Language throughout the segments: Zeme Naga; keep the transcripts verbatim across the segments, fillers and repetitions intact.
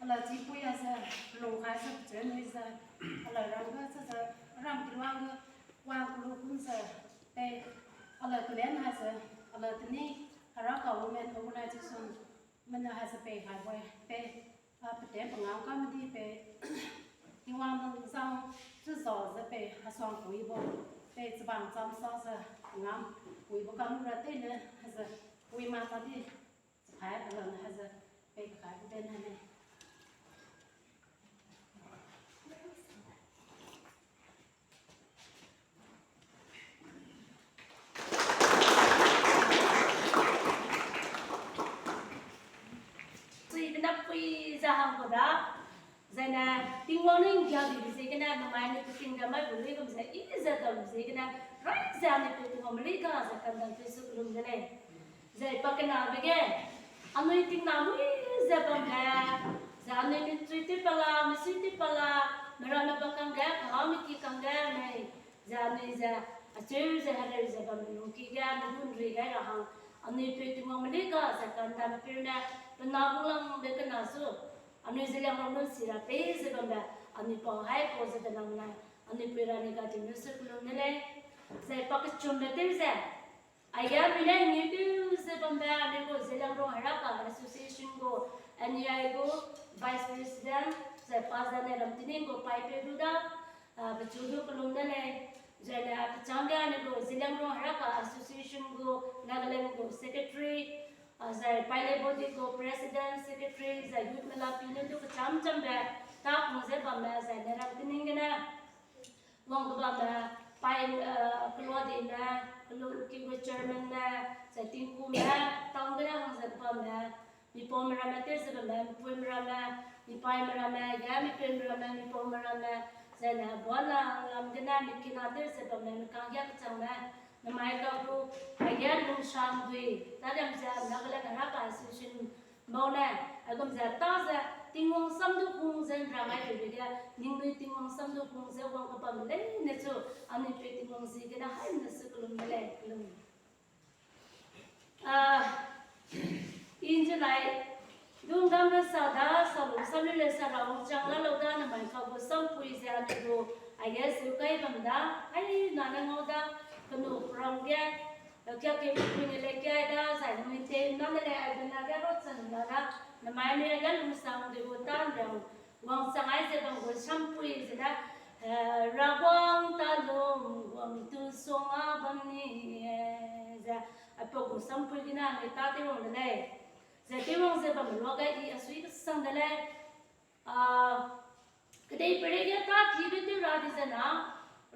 Ala chipui a ze, lungkai ze, pecheu nui ze, ala ram ge ze, ram kelua ge, wa kelu kum ze, pei, ala kelen ha ze, ala teni, Heraka Women Organization, mena ha ze pei hai boi, pei, a, pete pengam kam di pei, Tingwang nang zang, ze zau ze pei, hasuang kui bo, pei, chebang cham sa ze, pengam, kui bo kam ra tei ne, ha ze, kui ma ta di, Hai, a, ha ze, pei kai bu ben ha ne. Sui bena pui za hang ko da. Zaine, Tingwang ne nggia dibe ziegene, namai ne peting ga mai bu lui gum ze, i ze dau ziegene, rai ze anui pe Tingwang me lui ga ze kandam pe su kelum de lei. Zai pakenabe ge, anui tingna mui ze bambe, ze anui michui tei pala, misui tei pala, meramme ba kangge, kahame ki kangge mei, ze anui ze, acheu ze hereu ze bamme lungki ge, anui gu nri gai ra hang, anui pe Tingwang me lui ga ze kandam pe ne, pe na gu langbe kena su, anui Zeliangrong nun si ra pei ze bambe, anui pau hai pau ze benang nai, anui pui ra ni ga di nu se kelum ne lei, zai pakechumbe tew ze, Aige anui ne ngiu tew ze bambe anui gu Zeliangrong Heraka Association gu, N E I gu Vice President, zai pa zane ram tining gu paipeu du da, a, pechu du kelum ne lei, zaine pechangge anui gu Zeliangrong Heraka Association gu, Nagaland gu Secretary, a, zai pailei body gu President, Secretary, zai youth mela pi ne du kecham chambe, ta pung ze bamme zaine ram tining gene. Wang kebamme, pai, eh, kelua dime, kelu kibe chairman me, zai tingkume, town gene hang ze kebamme, mipaume ramme tew ze bamme, mipuime ramme, mipaime ramme, ge mipeume ramme, mipaume ramme, zaine buana lam gene mikina tew ze bamme, mikanggia kechangme, namai ka gu, aige lungsang dui, taliam ze Nagaland Heraka Association, Bau ne, aigum ze ta ze, Tingwang sam du hung ze nra ngai peibe ge, ningnui Tingwang sam du hung ze wang kebam leine chu, anui pe Tingwang ziegene haimena su kelum de lei, kelum. Ah, i nje lai, dungdam ne sa da, sa lu, sa lu le sa ra wangchang la lau da, namai ka gu sampui ze anui gu, aige su kai bam da, ai, na ne ngau da, kenu program ge, Kia ke pui ne le kia da, zai nui te na ne le ai bena ge ro chang la da, namai ne ga lungsang de gu tan rang, wangchang ai ze bam gu sampui ze da, eh, Rawang ta lung, wang tu song a bam ni, eh, ze, aipau gu sampui gene ne ta tew wang de lei. Ze tew wang ze bam lua ga i asui kesang de lei. Ah, kedeipeirei ge ta kibe tew ra di ze na,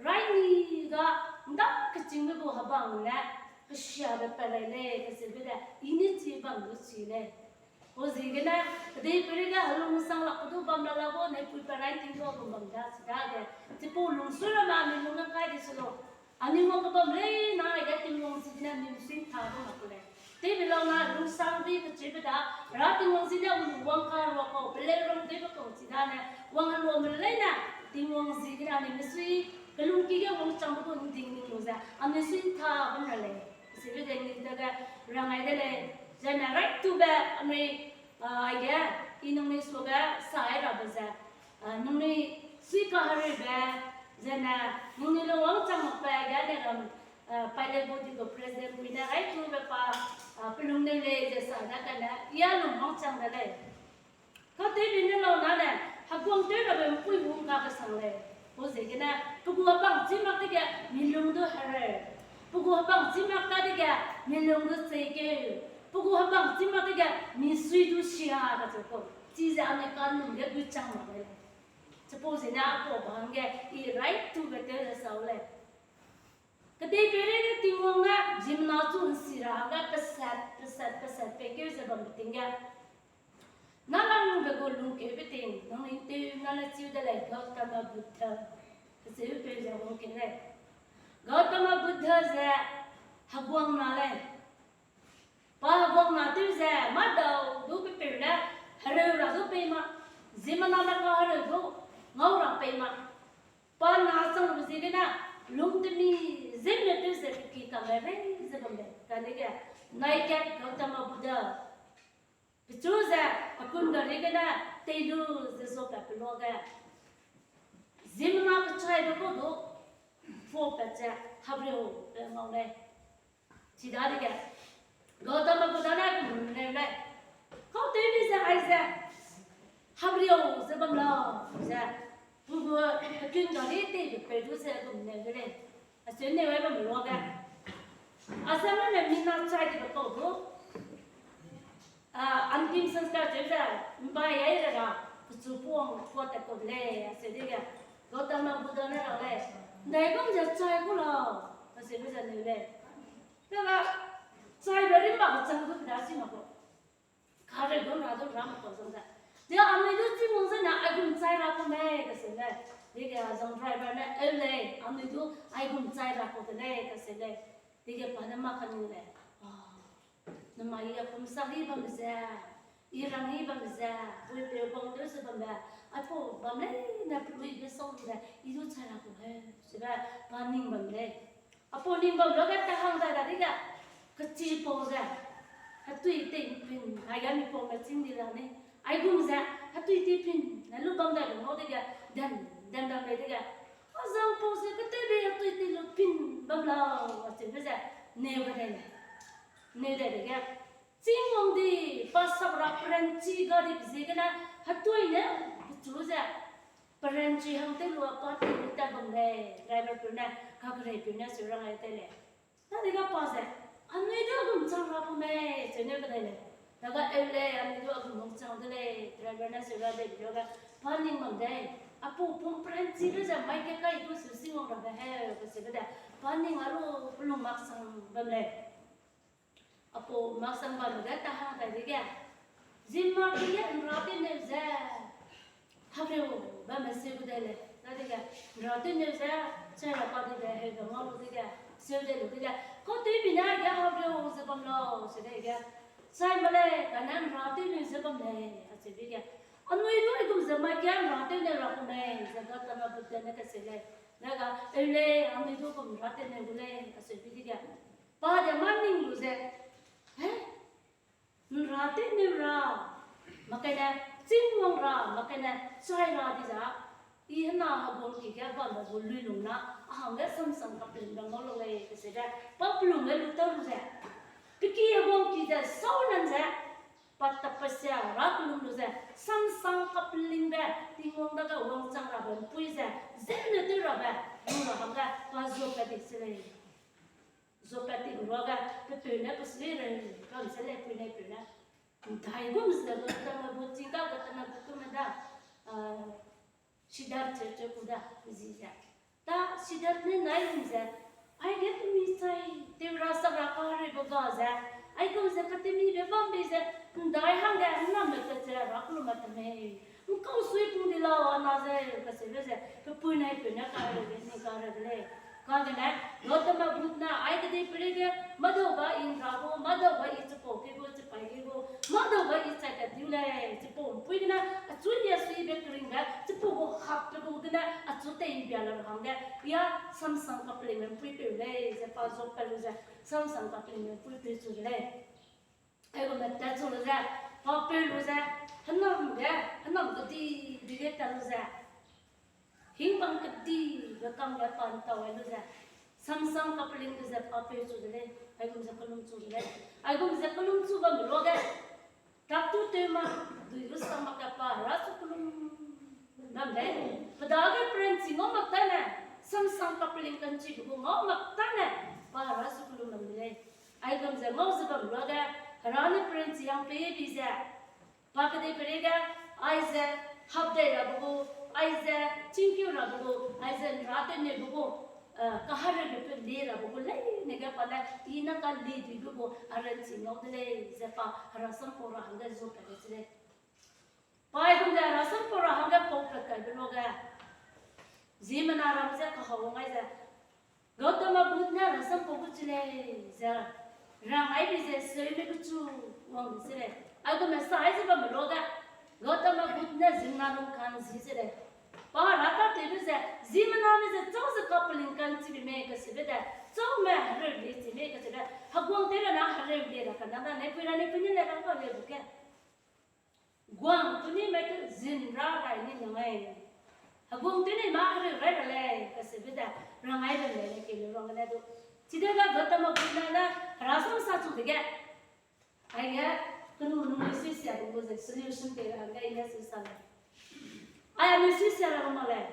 raini ga nda kechîngbe gu hebang ne, kesiabe pat rai lei, kecheube de, i ne chi bam lu chi lei. Pau ziegene, kedeipeirei ge helungsang lak du bam la la gu, ne pui pat rai ting gu bam bam da, chidage, chipau lungsui ramme mi lung ge kai di se lau. Anui wang kebam leine aige Tingwang ziegene anui misui ntha gu mak ku lei. Tewbe lau na lungsang dui kecheube da, ra Tingwang ziegene anui wang ka rua kau, peleu rang tewbe kau chidane, wang heluame leine, Tingwang ziegene anui misui, kelungki ge wangchangbe gu nding ning lu ze, anui sui ntha bam ra lei. Chibe de ning dage rang ai de lei, zene raitube anui, ah, aige, i nangnui suage sa ai rabe ze, ah, nangnui sui kahereube, zene nangnui lung wangchang makbe ge ne ram, ah, pailei body gu president pui ne raitube pa, ah, pelung ne lei ze sa da kane, i a lung wangchang de lei. Katewbe ne lau na ne, heguang tew rabe mpui hung ka kesang lei. Pau ziegene, pe gu hebang chî mak dege, mi lung du hereu. Pe gu hebang chî mak ta dege, mi lung du cheikeu. Pe gu hebang chî mak dege, misui du sia kacheu kau. Chize anui kanum ge gu chang mak lei. Chipau ziegene apau ba hangge, i raitube tew ze sau lei. Kedeipeirei ge Tingwang ne ziemmena chu nsi ra hangge pesat, pesat, pesat peikeu ze bambe ting ge. Nalangbe gu lungkeube ting, nangnui tew na le chiu de lei Gautama Buddha. Kecheube peu ze wangkeu lei. Gautama Buddha ze heguang na lei. Pa heguang na tew ze, mâdau du pepeu ne, hereu ra du pei ma, ziemmena ne kahereu du, ngau ra pei ma. Pa na chang lu ziegene, lungtemi ziemme tew ze peki kangge rei ze bam lei, kane ge, Naked Gautama Buddha. Pechu ze, akun gari gene, tei lu ze zuapat pe luage, ziemmena kechaibe kau du, puapat ze, hapriu pe ngau lei. Chidadege, Gautama Buddha ne aigum neu lei. Kau tewmi ze aize, hapriu ze bam lau ze, pe gu, pekin gari teibe peu du ze aigum neu de lei. Acheu neu ai bam luage, azang ne mina chai dibe kau du, a, अंतिम संस्कार cheu ze, mbai ai ra ra, pechu puang puatat kau de lei, acheu dege, Gautama Buddha ne rang lei, ndaigum ze chai ku lau, acheube ze neu lei. Daga, chaibe rimba kechang du keda chi mak kau. Kare du ra du ra mak kau zang ze. Dia anui du chî wang zene aigum chai ra ku mei kaseu lei. Dege azang driver ne, eu lei, anui du aigum chai ra kau de lei kaseu lei. Dege pa ne mâ kanu lei. A, namai i a kum sak i bam ze, i rang i bam ze, puipeu bang tew se bambe, aipau bam leine peluibe sau lu ze, i du chai ra ku he, sebe, pa ning bam lei. Aipau ning bam luage ta hang dai dadege, kechipau ze, hetui tei pin, aige mi paume chîng di la ne, aigum ze, hetui tei pin ne lu bam dai lu ngau dege, den, den dam lei dege, azangpau ze ketewbe hetui tei lu pin bam lau, acheube ze, neu ga dai lei. Neu dai dege, chîng wang di, pa sap ra peranchi ga dibe ziegene, hetui ne, pechu ze, peranchi hang tew lu a pa tei lu tat bam lei, driver peu ne, kakereipeu ne seu rang ai tei lei. Dadege pa ze, anui du aigum chang ra ku mei, cheu neu ga dai lei. Daga eu lei, anui du aigum wangchang de lei, driver ne seu ra dei bi luage, pa ning bam dei. Aipau pum peranchibe ze mai ke kai du seu si wang rabe heu, kacheube de, pa ning a lu pelung maksang bam lei. Aipau maksang bam ge ta hang dai dege, ziemmena ki ge ’nra tewne ze, hapriu bamme seu gu dai lei. Dadege, ’nra tewne ze, chai ra pa dege, heu bam ngau lu dege, seu dei lu dege, kau tewbi ne ge hapriu ze bam lau, seu dege, chai ma lei, kane ’nra tewne ze bam lei, acheu dege, anui du aigum ze mai ge ’nra tewne ra ku mei, ze Gautama Buddha ne kacheu lei. Dega, eu lei, anui du gum ’nra tewne gu lei, acheu bi dege, pa de mâ ning lu ze, he, ’nra tewne ra, mak kane, chîng wang ra, mak kane, chai ra di za, i hena heguangki ge bambe gu luilung na, a hangge samsang kapelingbe ngau lu lei, kacheube, pa pelung ge lu tau lu ze, pe ki heguangki ze sau nan ze, pa tapasya ra kelum lu ze, samsang kapelingbe, Tingwang dage wangchang rabe ’mpui ze, zene tew rabe, lu ra hangge, pa zuapat di se lei. Zuapat ting ruage, pe peu ne pe sui rei, kam se lei pui ne peu ne. ’Ndaigum ze Gautama Buddha ching ka Gautama Buddha me da, a, Siddhartha cheu cheu ku da, zi ze. Ta Siddhartha ne nai lum ze, aige temi chai, tew ra sak ra kahereube ga ze, aigum ze katemibe bam bei ze, ’ndai hangge ’nnamme tat ze ra kelum a ta mei. ’Ngkau sui pung di lau ana ze, kacheube ze, pe pui ne peu ne kahereube ni kahereu de lei. Kagene, Gautama Buddha ne, ai kedei peireige, mâdau ga i ’nra gu, mâdau ga i chipau ke gu, chipai ke gu, mâdau ga i chai tat diu lei, chipau ’mpui gene, achu nia suibe keringbe, chipau gu hakbe gu gene, achu tei ’mbia la hangge, ya samsang kapelingbe ’mpuipeu lei, ze pa zuapat lu ze, samsang kapelingbe ’mpuipeu chu de lei. Aigum ne tat chu lu ze, pa peu lu ze, hênam ge, hênam kedibe ge tat lu ze, hingbang kedibe kangge pa ’ntau ai lu ze, samsang kapelingbe ze pa peu chu de lei, aigum ze kelum chu de lei, aigum ze kelum chu bam luage, tâtew tew ma, dui gu sa mak ge pa hera chu kelum bam lei, pe dage peranchi ngau mak tane, samsang kapeling kanchibe gu ngau mak tane, pa hera chu kelum bam de lei. Aigum ze ngau ze bam luage, hera ne peranchi hang pei bi ze, pa kedei peireige, aize hapdai rabe gu, aize chîngkeu rabe gu, aize ’nra tewneube gu, eh, kahereube peu le rabe gu leine ge pa ne, i ne kaleduibe gu, a ranchi ngau de lei, ze pa hera sampau ra hangge zuapat de se lei. Pa aigum ze hera sampau ra hangge paupat kaibe luage, ziemmena ram ze kahau wang ai ze, Gautama Buddha ne hera sampau gu chi lei, ze rang aibe ze seume kechu wang de se lei. Aigum ne sa ai ze bamme luage, Gautama Buddha ne ziemmena lungka'nzi se lei. Pa hera tâtewbe ze, ziemmename ze châu ze kapeling ka'nchibe mei kacheube de, châu me hereu le chi mei kacheube, heguang tew ra na hereu le ra kane da, ne pui ra ne pui ne le rang ka le bu ge. Guang tuni mai tu zin ra rai ni nang ai. Heguang tuni ma hereu rai ra lei, kaseube ze, rangai bam lei, lei kei lu rang ne du. Chide ga Gautama Buddha ne, hera sam sa chu dege. Aige, kenu nung sui sia gu ze solution te ra, ga ine sui sa lei. Ai, anui sui sia ra ma lei.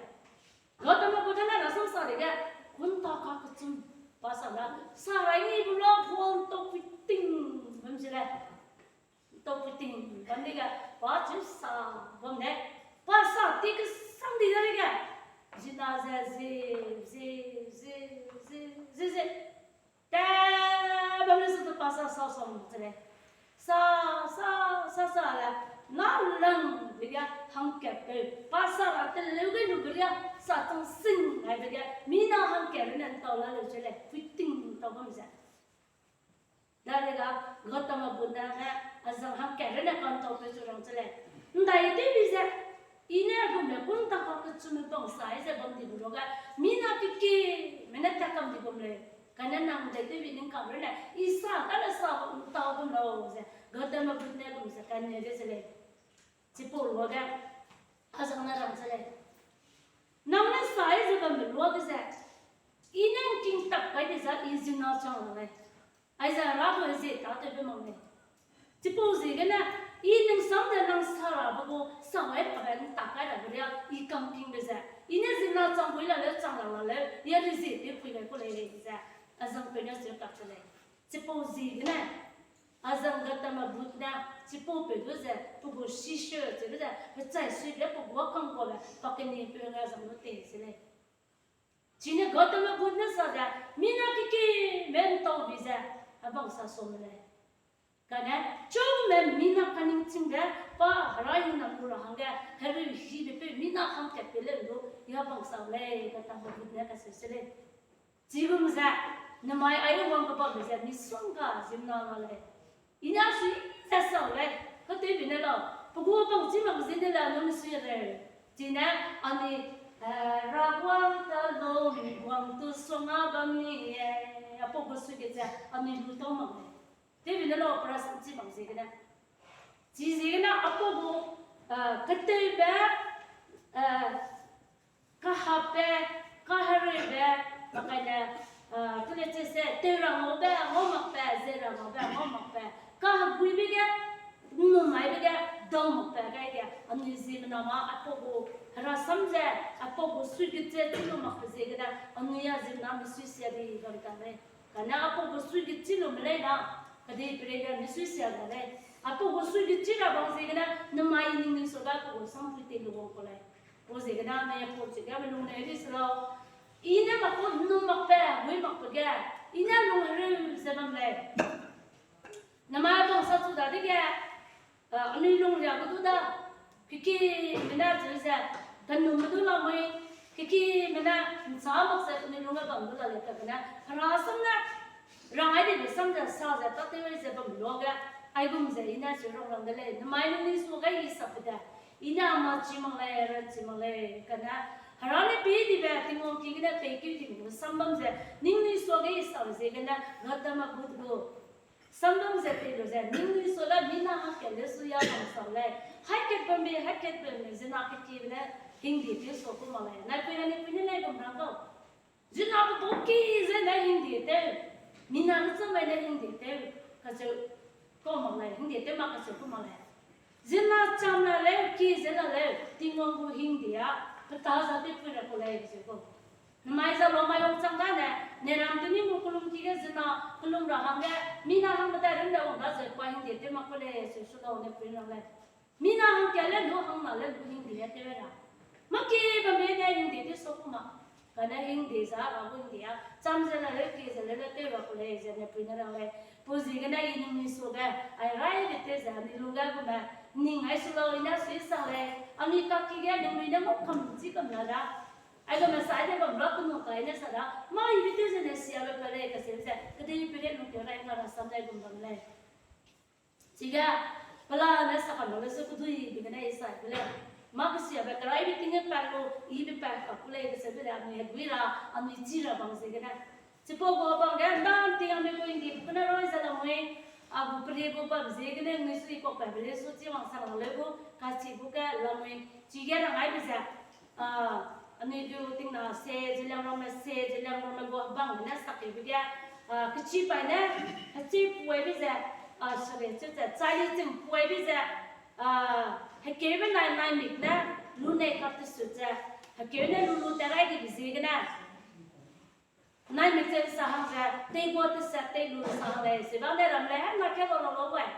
Gautama Buddha ne rasam sa dege, kunta ka kechum, pa sa la, sa rai ni bu la, guang tau pui ting, bam ze lei. Tau pui ting, bam dege, pa chu sa, bam de. Pa sa ti kesang di dege. Zina ze, ze, ze, ze, ze, ze, ze. Te, bam le su te pa sa, sa, sa, ze lei. Sa, sa, sa, sa le, na lang, dege, hangkatpeu. Pa sa ra teleu ge lu beria, sa chang sing, ai dege, mina hangkat rune ntau la leu ze lei, pui ting ntau bam ze. Dadege, Gautama Buddha ne, azang hangkat rune kantau peu chu rang ze lei. Ndai tewbi ze, i ne gum le kunta ka kechumme bang sai ze bam di bu lu ge, mina kekime ne ta kam di bam lei. Kane nang dai tewbi ning kam rune, i sa kane sa ntau bam lau ze, Gautama Buddha ne gum ze kane de ze lei. Chipau luage, azang ne rang ze lei. Nang ne sai ze bambe luage ze, i ne ngking tap kai de za i zina chang la lei. Aize ra gu hezie tâtewbe mak lei. Chipau ziegene, i ningsang ze nang sa rabe gu, sa wai rabe ntak kai rabe ria, i kangkingbe ze. I ne zina chang gui la leu, chang la la leu, i a rezie tewpui gai ku lei lei ze. Azangpeu ne cheu kak ze lei. Chipau ziegene, azang Gautama Buddha ne, chipau peu du ze, pe gu shisha, cheu ze, pe chai sui ge pe gu kangguabe, pa kenipeu ne azang du tei se lei. Chine Gautama Buddha ne sa ze, mina kekime ntau bi ze, abang sa suame lei. Kane, chaume mina kaningchingbe, pa hera hingnam lu ra hangge, hereu hibe peu mina hangkatpeu leu du, i abang sa lei, Gautama Buddha ne kacheu se lei. Chigum ze, namai ai wang kebambe ze, misongga zimna la lei. I ne sui ze sa lei, katewbi ne lau, pe gu bang chi mak zene la nung sui lei. Chine, anui, eh, Ravguangc ta lung guang tu suanga bam ni, eh, apau gu sui ge ze, anui lu tau mak lei. Tewbi ne lau, pe rasam chi mak ziegene. Chiziegene apau gu, eh, katewbe, eh, kahapbe, kahereube, makaine, eh, tune che se, tew ra ngaube, ngau makbe, ze ra ngaube, ngau makbe, kaheguibe ge, nnumaibe ge, dau makbe gai ge, anui ziemmena ma, apau gu, herasam ze, apau gu sui geche, chi lu makbe ziegene, anui a ziemmena misui sia di bam ta lei. Kane apau gu sui gechi lume lei na, kedeipeirei ge misui sia da lei. Apau gu sui gechi ra bang ziegene, namai i ning ning suage apau gu sampui tei lu wang ku lei. Pau ziegene, anui apau chige me lung nei di se lau. I ne makpau nnum makbe, gui makbe ge, i ne lung hereu ze bam lei. Namai bang sa chu dadege, eh, anui lung ria ge du da, kekime ne cheu ze, kanumme du lamui, kekime ne nchâ mak ze penui lungge bam du la lei kagene, herasam ne, rangai dibe sam ze sa ze tâtew ze bam luage, aigum ze i ne cheu rang rang de lei, namai nung ni suage i sapbe de, i ne ama chi mak lei, ranchi mak lei, kane, hera ne pie dibe, Tingwang ki gene peikeu dibe sam bam ze, ning ni suage i sa ziegene, Gautama Buddha gu, sam bam ze tei lu ze, ning ni suage mina hangkat le su ya bam sa lei, haikat bambe, haikat bambe, zina kekibe ne, hingdie tew sua ku mak lei, naipui naipui ne nai gum rang gau. Zina pe bau ki ze ne hingdie tew, mina ne cham mai ne hingdie tew, kacheu ku mak lei, hingdie tew mak kacheu ku mak lei. Zina cham la leu, ki ze la leu, Tingwang gu hingdie a, pe ta za tewpui ra ku lei, kacheu ku. Namai za lamai wangchang dane, neram teni mu kelum ki ge zina, kelum ra hangge, mina hangge dai ram da wang da ze pa hingdie tew mak ku lei, cheu su lau ne pui rang lei. Mina hangkat le lu hangna le lu hingdie tew ra. Maki bambe ne hingdie tew sua ku mak. Kane hingdie za ra gu hingdie a, cham ze la leu, ki ze leu le tew ra ku lei, ze ne pui ne rang lei. Pau ziegene i ning ni suage, ai raibe tew ze, anui lungge gume, ning ai su lau i ne sui sang lei, anui kaki ge ningnui ne ngau kam chi kam la da. Aigum ne sai de bam ra kenu kai ne sa da, mâ ibe tew ze ne siabe pa lei kacheu ze, kedeipeirei lungkeu rai nga rasam dai gum bam lei. Chige, pelane sa kam lu le se keduibe gene i sai ku lei. Mâ kesiabe keraibe ting ge pat lu, ibe pat kak ku lei kacheube le anui hegui ra, anui chi ra bang ziegene. Chipau gu bang ge, ndan ting anui gu hingdie kene roi ze lamui, A gu peri gu bam ziegene nui sui kok pa bele su chi wang sang leu gu, kachi gu ge lamui, chige rang aibe ze, a, anui du tingna se, Zeliangrongme se, Zeliangrongme gu bang ne sak kebe ge, a, kechi pai ne, hechi puaibe ze, a, sorry, chi ze, chali chim puaibe ze, a, hekeube nai nai mik ne, lu nei kap te sut ze, hekeu ne lu lu te rai dibe ziegene. Nai mik ze sa hang ze, tei gua te se, tei lu sa hang lei, se bang ne ram lei, hena kedau lau lau gai.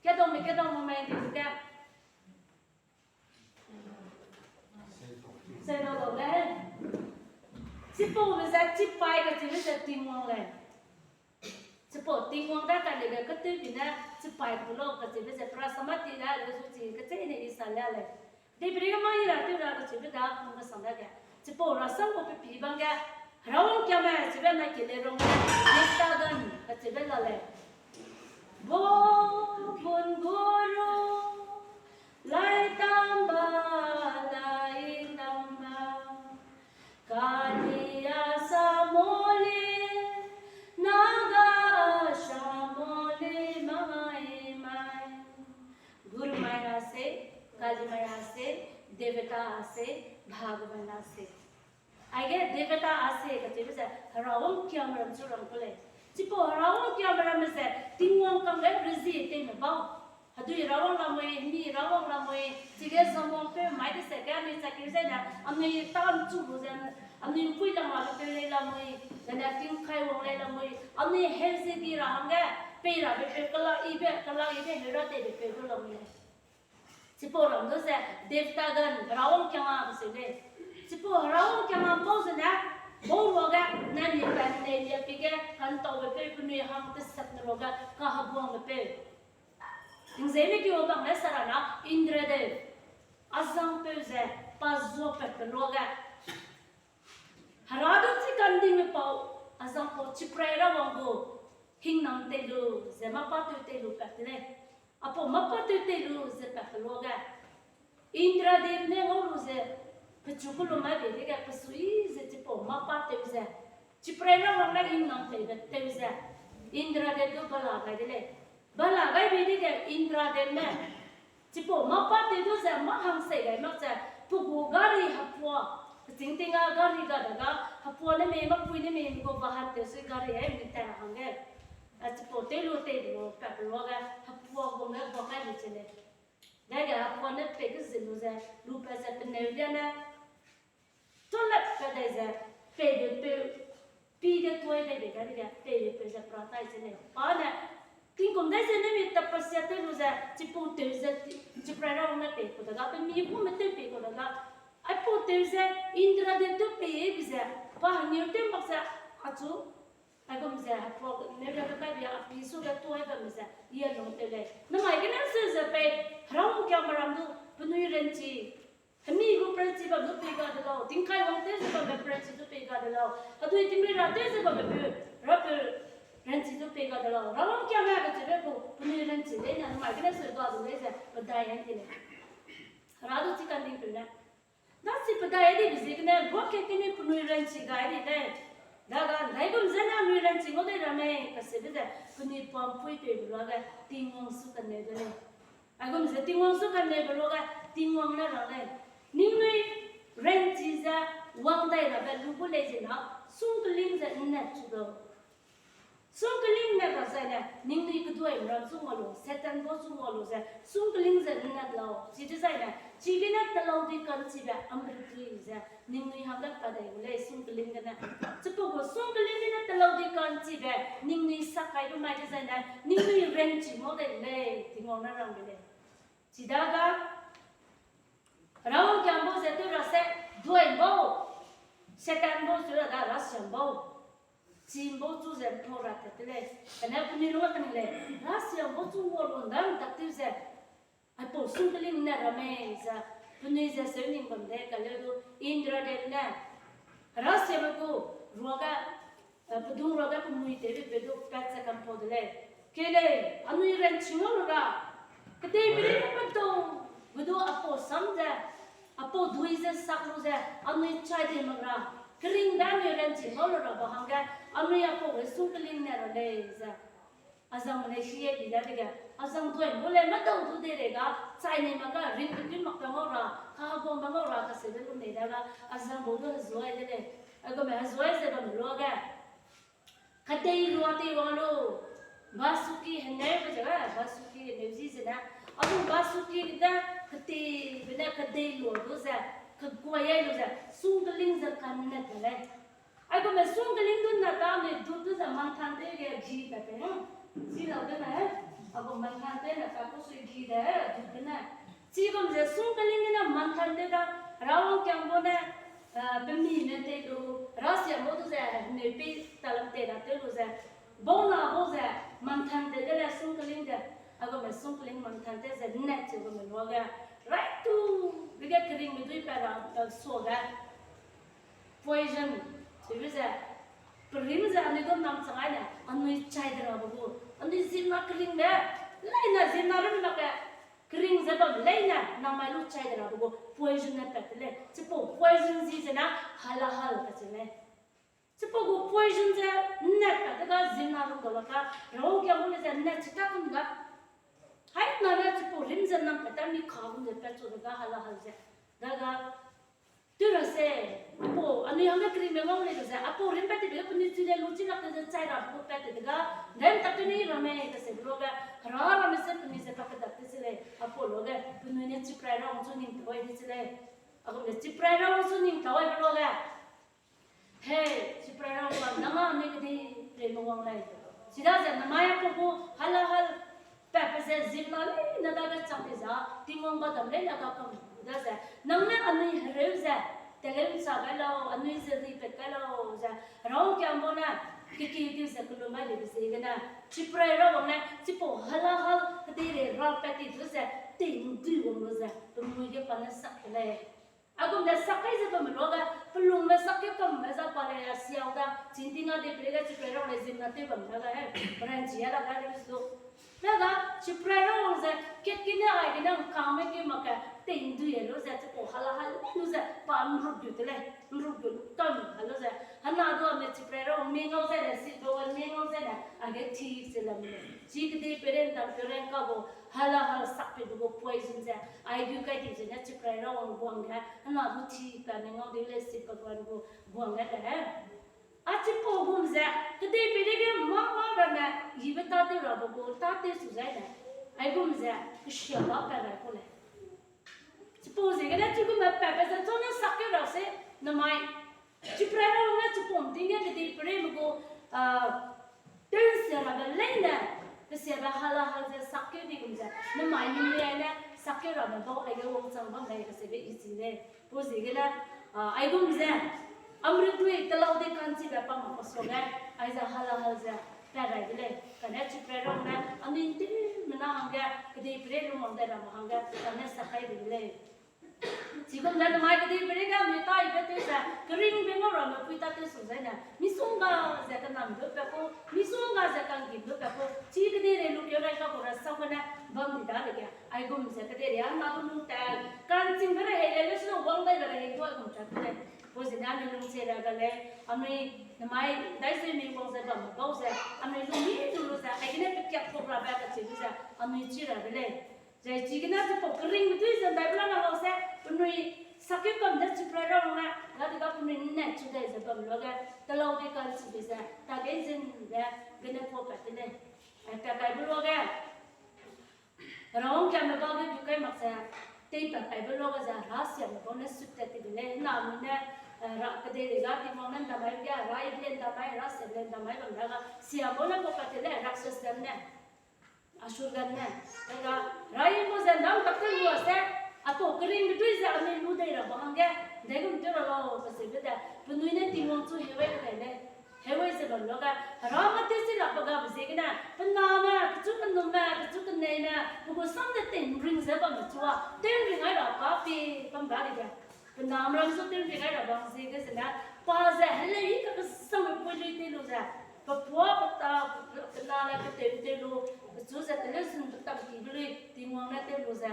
Kedau mi, kedau mi mai di ke. Se lau lau lei. Chipaube ze, chipai kacheube ze Tingwang lei. Chipau Tingwang da ka lebe katewbi ne, chipai ku lau kacheube ze, pra samati da, le zu chi kacheine i sa la lei. Debri ga mai ra tew ra kacheube da, kum kasang dage. Chipau rasam gu pepi bang ge, Hera wangkiame, chibe na kele rong ge, Heptagon, kacheube la lei. Bo bun gu ru, lai tamba, lai tamba, Kali a samole, Naga a samole mai mai. Guru Maya se, Kali Maya se, Devata se, Bhagavan se. Aige Devata se kacheube ze, Hera wangkiame ram chu rang ku lei. Chipau Hera wangkiame ramme ze, Tingwang kangge rezi teime bau. Hedui Hera wang lamui, hemi Hera wang lamui, chige zamwangpeu mai de se ge anui chakeu zene, anui tamchu lu ze, anui mpui lang la lupeu lei lamui, zene tingkai wang lei lamui, anui heu ze di ra hangge, pei rabe peu kela ibe, kela ibe heu ra teibe peu du lamui lei. Chipau ram du ze, Devatagon, Hera wangkiangam seu lei. Chipau Hera wangkiangam bau zene, bau ruage, nai mi pen lei lia pige, kantaube peu penui hang tesat ne ruage, kaheguangbe peu. Nzeime keu bang ne sarana, Indradev, azangpeu ze, pa zuapatbe ruage. Hera du chi kandingme pau, azangpau chiprai ra wang gu, hingnam tei lu, ze mâ pa tew tei lu pat de lei. Apau mâ pa tew tei lu, ze pat pe luage. Indradev ne ngau lu ze, pechu kelu mai bei dege, pesui ze chipau mâ pa tew ze. Chiprai ra wang ne hingnam teibe tew ze. Indradev du bala gai de lei. Bala gai bei dege Indradev ne. Chipau mâ pa tew du ze mâ hangsei gai mak ze, pe gu gari hepua, pechîng ting a gari ga dega, hepua ne mei, mâpui ne mei, gu bahat tew sui gari ai mi ta ra hangge. A chipau tew lu tei lu, pat pe luage, hepua gu me bua kai lu che lei. Dege hepua ne pei kezin lu ze, lu pat ze peneu lia ne, tuâlap pat dai ze, peibe peu, pi ge tuai dai bei dadege, peibe peu ze pra tai che lei. Pa ne, tingkum dai ze ne mi tapasya tew lu ze, chipau tew ze, chiprai ra wang ne pei kau dega, pe mi gu me tew pei kau dega, aipau tew ze, Indradev du pei bi ze, pa hengeu tew mak ze, achu, aigum ze, hepua, ne ra kai bi a pi su ge tuai bamme ze, i a lung tew lei. Namai gene se ze pei, Hera wangkiame ram du, penui ranchi, hemi gu peranchi bam du pei ga de lau, tingkai wang tew ze bambe peranchi du pei ga de lau, hedui tingri ra tew ze bambe peu, rapeu ranchi du pei ga de lau. Hera wangkiame kacheube gu, penui ranchi leine, namai gene se ga du lei ze, pedai a di lei. Hera du chi kandingpeu ne. Dachi pedai a dibe ziegene, ruake kene penui ranchi gai di lei. Daga, ndaigum zene anui ranchi ngau dei ra mei, kacheube ze, penui pampui peibe luage, Tingwang su kaneu de lei. Aigum ze Tingwang su kaneube luage, Tingwang ne rang lei. Ningnui ranchi ze wang dai rabe lu gu lei zena, sungkling ze nne chu lau. Sungkling ne ra zaine, ningnui keduai ram chu ngau lu, Satan bau chu ngau lu ze, sungkling ze nne lau. Chidezaine, chigene telau dui ka'nchibe, amritui ze, ningnui hangge padai gu lei, sungkling gene. Chipau gu sungkling gene telau dui ka'nchibe, ningnui sak kaibe mai dezaine, ningnui ranchi ngau dei lei, Tingwang ne rang de lei. Chidaga, Hera wangkiam bau ze tew ra se, duai bau, Satan bau chu ra da, Russian bau. Chin bau chu ze pau ra tat te lei. Kane penui lung a kani lei, Russian bau chu ngua lu ndang tak tew ze. Aipau sungkling ne ra mei ze, penui ze seu ning bam de, kaleu du, Indradev ne. Russian bau gu, ruage, eh, pedung ruage pemui tewbe pe du pat ze kampau de lei. Kei lei, anui ranchi ngau lu ra. Kedeiperei ne pedung, gu du aipau sam ze, aipau dui ze sak lu ze, anui chai di mak ra. Keringbe anui ranchi ngau lu ra ba hangge, anui aipau ge sungkling ne ra lei ze. Azangme ne si e bi dadege, azang dui gu lei, medau du dei rei ga, chai nei mak ga, ring between mak pe ngau ra, kaheguangbe ngau ra, kaseube lu nei da ga, azang gu du hezuai de lei. Aigum hezuai ze bamme luage, kedei lua tei wang lu, Vasuki heneu be ze ga, Vasuki heneu zi zene, aigum Vasuki de, kedei, bene kedei lua du ze, keguai ai lu ze, sungkling ze kannet de lei. Aigum sungkling du na ta me du du ze manthan tew ge gi pat pe na. Chi lau de ne, aigum manthan tew na ta ku sui gi de, du de ne. Chigum ze sungkling gene manthan tew da, Hera wangkiang gu ne, eh, pemi ne tei lu, Hera siam gu du ze, ne pei talam tei ra tew lu ze, bau na bau ze, manthan tew de le sungkling de, aigum sungkling manthan tew ze, net ze gume luage, right to, dege keringbe dui pat ra, eh, suage. Poison, chibe ze, perim ze anui du nam chang ai ne, anui chai de rabe gu, anui zimna keringbe, leine zimna rum mak ge, kering ze bam leine, namai lu chai de rabe gu, poison ne pat de lei, chipau poison zi zene, halahal kacheu lei. Chipau gu poison ze, net pat de ga zimna rum ga la ka, Hera wangkiang gu le ze, net chi ta kum ga. Haina ne chipau rim ze nam pat ta mi ka gum ze pat chu de ga halahal ze. Daga, tew ra se, apau, anui hangge keringbe ngau lei ze, apau rim pat ti de ga penui chu le lu chi lak te ze chai ra gu pat ti de ga, ndai tak te nei ramme, kase luage, Hera ramme se penui ze kakedak te se lei, apau luage, penui ne chiprai ra wang chu ning tau ai de se lei. Aigum ne chiprai ra wang chu ning tau ai be luage. Hei, chiprai ra wang nang a ne kedeireime wang lei. Chidaze namai apau gu halahal, pat pe ze zimna leine dage chang di za, Tingwang ba dam leine ga kam daze, nang ne anui hereu ze, teleu nsa gai lau, anui ze ripat kai lau ze, Hera wangkiang gu ne, keki di ze kelum mai dibe ziegene, chiprai ra wang ne, chipau halahal kedeirei ra pat ti du ze, tei ndui wang lu ze, penui ge pa ne sak de lei. Aigum ne sak kai ze bamme luage, pelungme sak keu kamme za pa lei a siau da, chingting a dei peireige chiprai ra wang lei zimna tew bam da ga he, peranchi a la ga lei su. Daga, chiprai ra wang ze, kat ki ne aigene ngkangme keu mak ge, tei ndui e lu ze, chipau halahal lu ze, pa nruk gu de lei, nruk gu lu kam a lu ze, hena du ame chiprai ra wang mi ngau ze ne, si ba wang mi ngau ze ne, age thi ze lam lei. Chi kedei peirei ndam peirei ka gu, halahal sak pe du gu poison ze, ai du kai di zene chiprai ra wang guang ge, hena du thi pa mi ngau de lei si pa guang gu, guang ge te he. A chipau gum ze, kedei peireige mâ mâ ramme, yibe tâtew rabe gu, tâtew su zai ne. Aigum ze, kesia ba pat rai ku lei. Chipau ziegene chigumme pat pe ze chau ne sak keu ra se, namai. Chiprai ra wang ne chipau ting ge kedei peireime gu, ah, tew nsia rabe leine, kesiabe halahal ze sak keu di gum ze, namai ningnui ai ne sak keu rabe bau aige wangchang bam lei kaseube i chi lei. Pau ziegene, ah, aigum ze, amritui telau dei ka'nchibe pa mak pa suage, aize halahal ze, pat rai de lei. Kane chiprai ra wang ne, anui ntimena hangge, kedei peirei lungwang dai ramme hangge, kane sak kai de lei. Chigum ze namai kedei peireige anui taibe tew ze, keringbe ngau ramme pui tâtew su zai ne, misongga ze kenambe pat ku, misongga ze kanggimbe pat ku, chi kedeirei lukeu rai ka gu ra sau gene, bam di dadege, aigum ze kedeirei a na gu lung ta, ka'nchingbe rehei lei, leu su wang daibe rehei du aigum ta ku lei. Pau ziegene anui lungchei ra ga lei, anui namai dai ze mi wang ze bamme bau ze, anui lung mi du lu ze, aigene pekiak pok rabe kacheu lu ze, anui chi ra de lei. Zai chigene chipau keringbe dui ze ndaibe la na lau se, penui sak keu kam ze chiprai ra wang ne, dadege penui nne chu dai ze bam luage, telau dei ka'nchibe ze, tagei zin ze, gene pau pat de lei. Ai, pat kaibe luage, Hera wangkiangme bau ge du kai mak ze, teipat kaibe luage ze, Hera siamme bau ne sut tat ti de lei, hena mi ne, eh, ra kedeirei ga Tingwang ne ndamai ge, Hera ibe le ndamai, Hera siabe le ndamai bam da ga, siam bau ne pau pat ti lei, Rakshas gam ne. Asur gam ne, daga, Hera i gu ze ndam tak tew lua se, apau keringbe dui ze anui lu dei rabe hangge, ndaigum tew ra lau kaseube de, penui ne Tingwang chu hewai kai lei, hewai ze bam luage, Hera mâ tew chi lakbe gabe ziegene, pe name, pechu kenumme, pechu keneime, pe gu sam ze tei ring ze bamme chu a, tei ring ai ra pa pie bam dadege, pe name ram zu tei ring ai ra bam ziege zene, pa ze helei i kakesangbe pui lui tew lu ze, pe puâ pe ta, pe na le pe tew tew lu, pechu ze teleu sun pe tam kibe lui, Tingwang ne tew lu ze,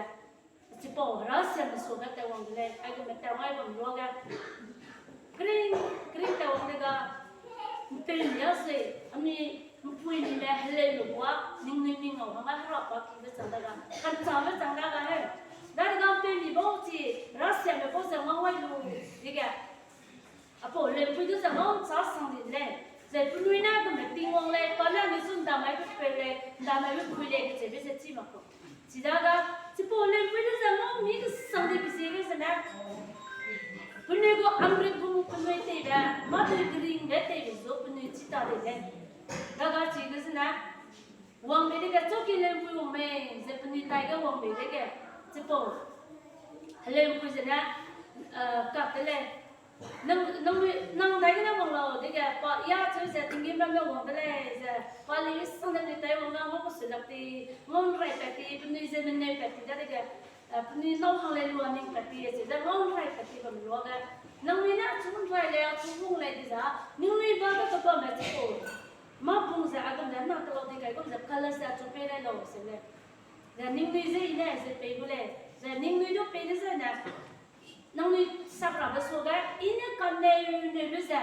chipau Hera siamme suage tat wang de lei, aigum tat wang ai bam luage, kering, kering tat wang de ga, ’mpeumi a sui, anui, Mpui ni le heleu lu wa, ningnui ning ngau hangge hera pa kibe chang da ga, kanchabe chang da ga he. Dadege pe mi bau chi, Russiame bau ze ngau wai lu, dege. Apau lempui du ze ngau cha sang di lei. Zai penui ne gume Tingwang lei, pa ne mi zu ndamai be peu lei, ndamai be pui lei, kecheube ze chi mak kau. Chidaga, chipau lempui de ze ngau mi kesang di be ziege zene. Penui gu amrit gu penui teibe, mâ penui keringbe teibe zu penui chi ta de lei. Daga chige zene, wangbe dege chauki lempui wang mei, ze penui taige wangbe dege, chipau. Helempui zene, eh, kak de lei. Nang, nang, nang daigene wang lau, dege, pa, ya cheu ze, tinggîm ramme wang de lei, ze, pa, lei sang de lei tai wang da, ngau kesulak ti, ngau nraipat ti, penui ze meneupat ti, dadege, eh, penui nâu hang lei lua ningpat ti, ze, ze, ngau nraipat ti bam luage. Nangnui ne achu nrai lei, achu wung lei di za, ningnui ba de kebamme chipau. Mâ pung ze, a gum ze, na kelau di kai gum ze, kala ze achu pei rai lau, ze lei. Ze ningnui ze i ne ze pei gu lei, ze ningnui du pei de zene, nangnui sakrabe suage, i ne kaneu neube ze,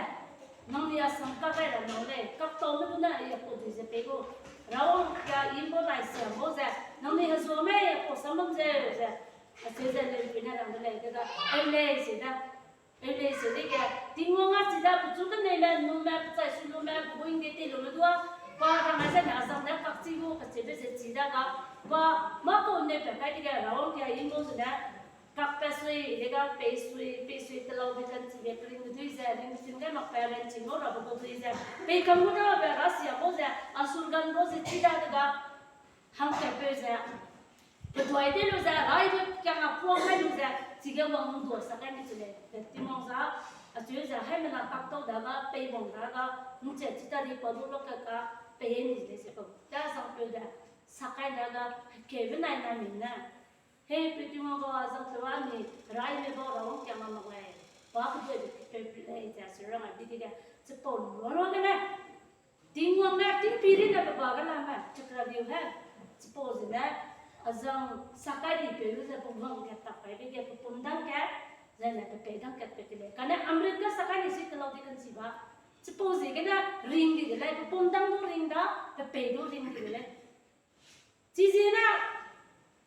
nangnui asam kak gai ra nâu lei, kaktaume du ne i apau dui ze pei gu. Rawang ka i ’mbau nai siam bau ze, nangnui hezuame apau sam bam zeu ze, acheu ze lempui ne rang de lei, dega, eu lei, ze da. Eu lei, ze dege, Tingwang a chi da, pechu keneime, nume, pechai su lume, peguing de tei lume dua, pa rang ai zene, azang ne kak chi gu, kacheube ze chi da ga, pa, mâ kau neupat kai dege, Rawang kia i ’mbau zene, kakpat sui, dega, pei sui, pei sui, telau de kan chibe, keringbe dui ze, ringbe ting gai makbe, ren ching ngau rabe gu dui ze, pei kam gu dabe, Russiame bau ze, Asurgan bau ze, chi da dega, hangkatpeu ze, peduai tei lu ze, raibe kiang a puang gai lu ze, chige wang ’ndua sak kai ni chu lei, ze Tingwang za, acheu ze, haimena kaktau da ga, pei wang da ga, ’nche chi ta di pa du lak ka ka, pei ni lei ze pa, da zangpeu de, sak kai da ga, hekeube nai nai mi ne. He, pe Tingwang ga, zangpeu a ni, raime bau Rawang kiang a mak lei, pa keduaibe peu pe lei, ze, acheu rang ai bi dege, chipau lu ra gene. Tingwang ne tingpiri ne pe ba ge lame, chakra liu he. Chipau zene, azang sakai di peu lu ze pe wang kat tak kai dege pe pum dang kat, zene pe pei dang kat pe ti lei. Kane amrit ge sakai ni si telau di kan si ba. Chipau ziegene ring di de lei, pe pum dang du ring da, pe pei du ring di de lei. Chiziegene,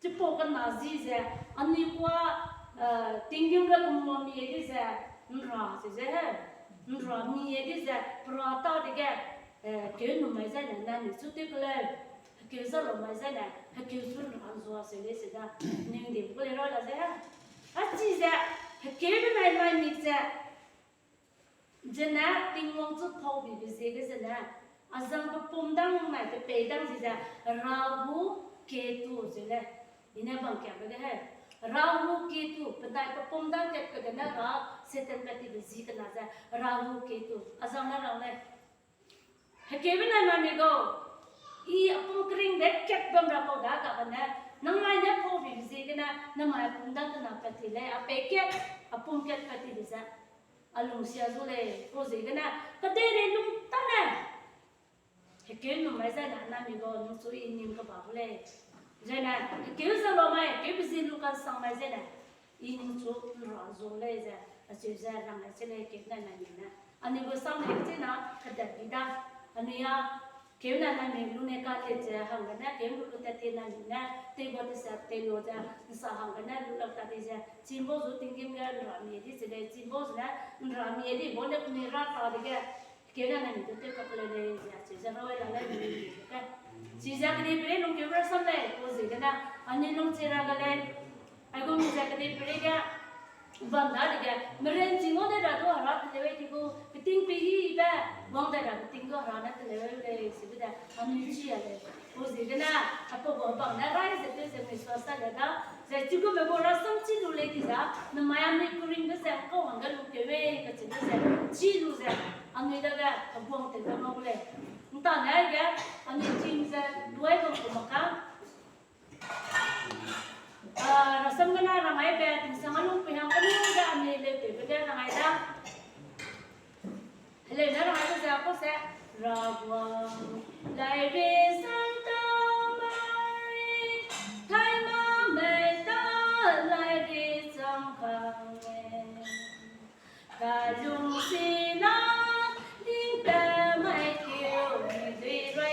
chipau kena zi ze, anui kua, eh, tinggîm ge kemua mie di ze, ’nra ze ze he, ’nra mie di ze, pera ta dege, eh, keu nu mai zaine, nani chu tew keleu, hekeu za lau mai zaine, hekeu chu ’nra ’nzua seu lei ze da, ning di ku lei ra la ze he. Achi ze, hekeu benai nai mik ze, zene Tingwang chu pau bibe ziege zene, azang pe pum dang nai pe pei dang zi ze, Rahu Ketu ze lei. I ne bam kiabe ge he. Rahu Ketu, penai pe pum dang kat pe gene ra, Satan pat tibe zi kena ze, Rahu Ketu, azang ne rang lei. Hekeube nai mami gau, i a pum keringbe kat bam ra kau da kagene, nang nai ne pau bibe ziegene, namai a pum dang kena pat ti lei, a pei kat, a pum kat pat tibe ze. A lungsia zu lei, pau ziegene, kedeirei lung tâne. Hekeu nu mai zaine, nami gau, nung chu i ning keba gu lei. Zaine, hekeu ze lau mai, hekeube zi lu kansang mai zaine. I ningchu ’nra zu lei ze, acheu ze rang ai che lei keu nai nai mi ne. Anui gu sam lei chena, kedat bi da. Anui a, keu nai nai mi lu ne ka tet ze, hanggene, keu lu lu tat ti nai mi ne, teiba tese, tei lu ze, ’nsa hanggene, lu lak ta di ze, chî ’mbau zu tinggîm ge ’nra mie di ze lei, chî ’mbau zene, ’nra mie di, bau ne penui ra ta dege, keu nai nai mi du tew kak lei lei ze, acheu ze ra wai la lei, mi di ke. Chize kedeiperei lungkeu ra sam lei, pau ziegene, anui lungchie ra ga lei, aigum ze kedeiperei ge, bam dadege, merenchi ngau dai ra du Hera teleu di gu, keting pei hibe, wang dai ra keting du Hera ne teleu lei, sebe de, anui chi a lei. Pau ziegene, apau gu bam ne rai ze tew ze mi sua sa le da, zai chigumbe gu rasam chi lu lei di za, namai anui keringbe ze kau hangge lungkeu mei kacheube ze, chi lu ze, anui dage, heguang tewbe ngau gu lei. ’Ntane aige, anui team ze, duai bam ku mak ka. Ah, rasam gene rang ai be, tingsang a lungpui hang kelu ge anui leutewbe ge rang ai da. Heleu ne rang ai be ze, kau se, Raguang, lairi sang tau mai, thaima mei ta lairi chang kang e. Kalung sina, ning ta mai keu, mi dui rai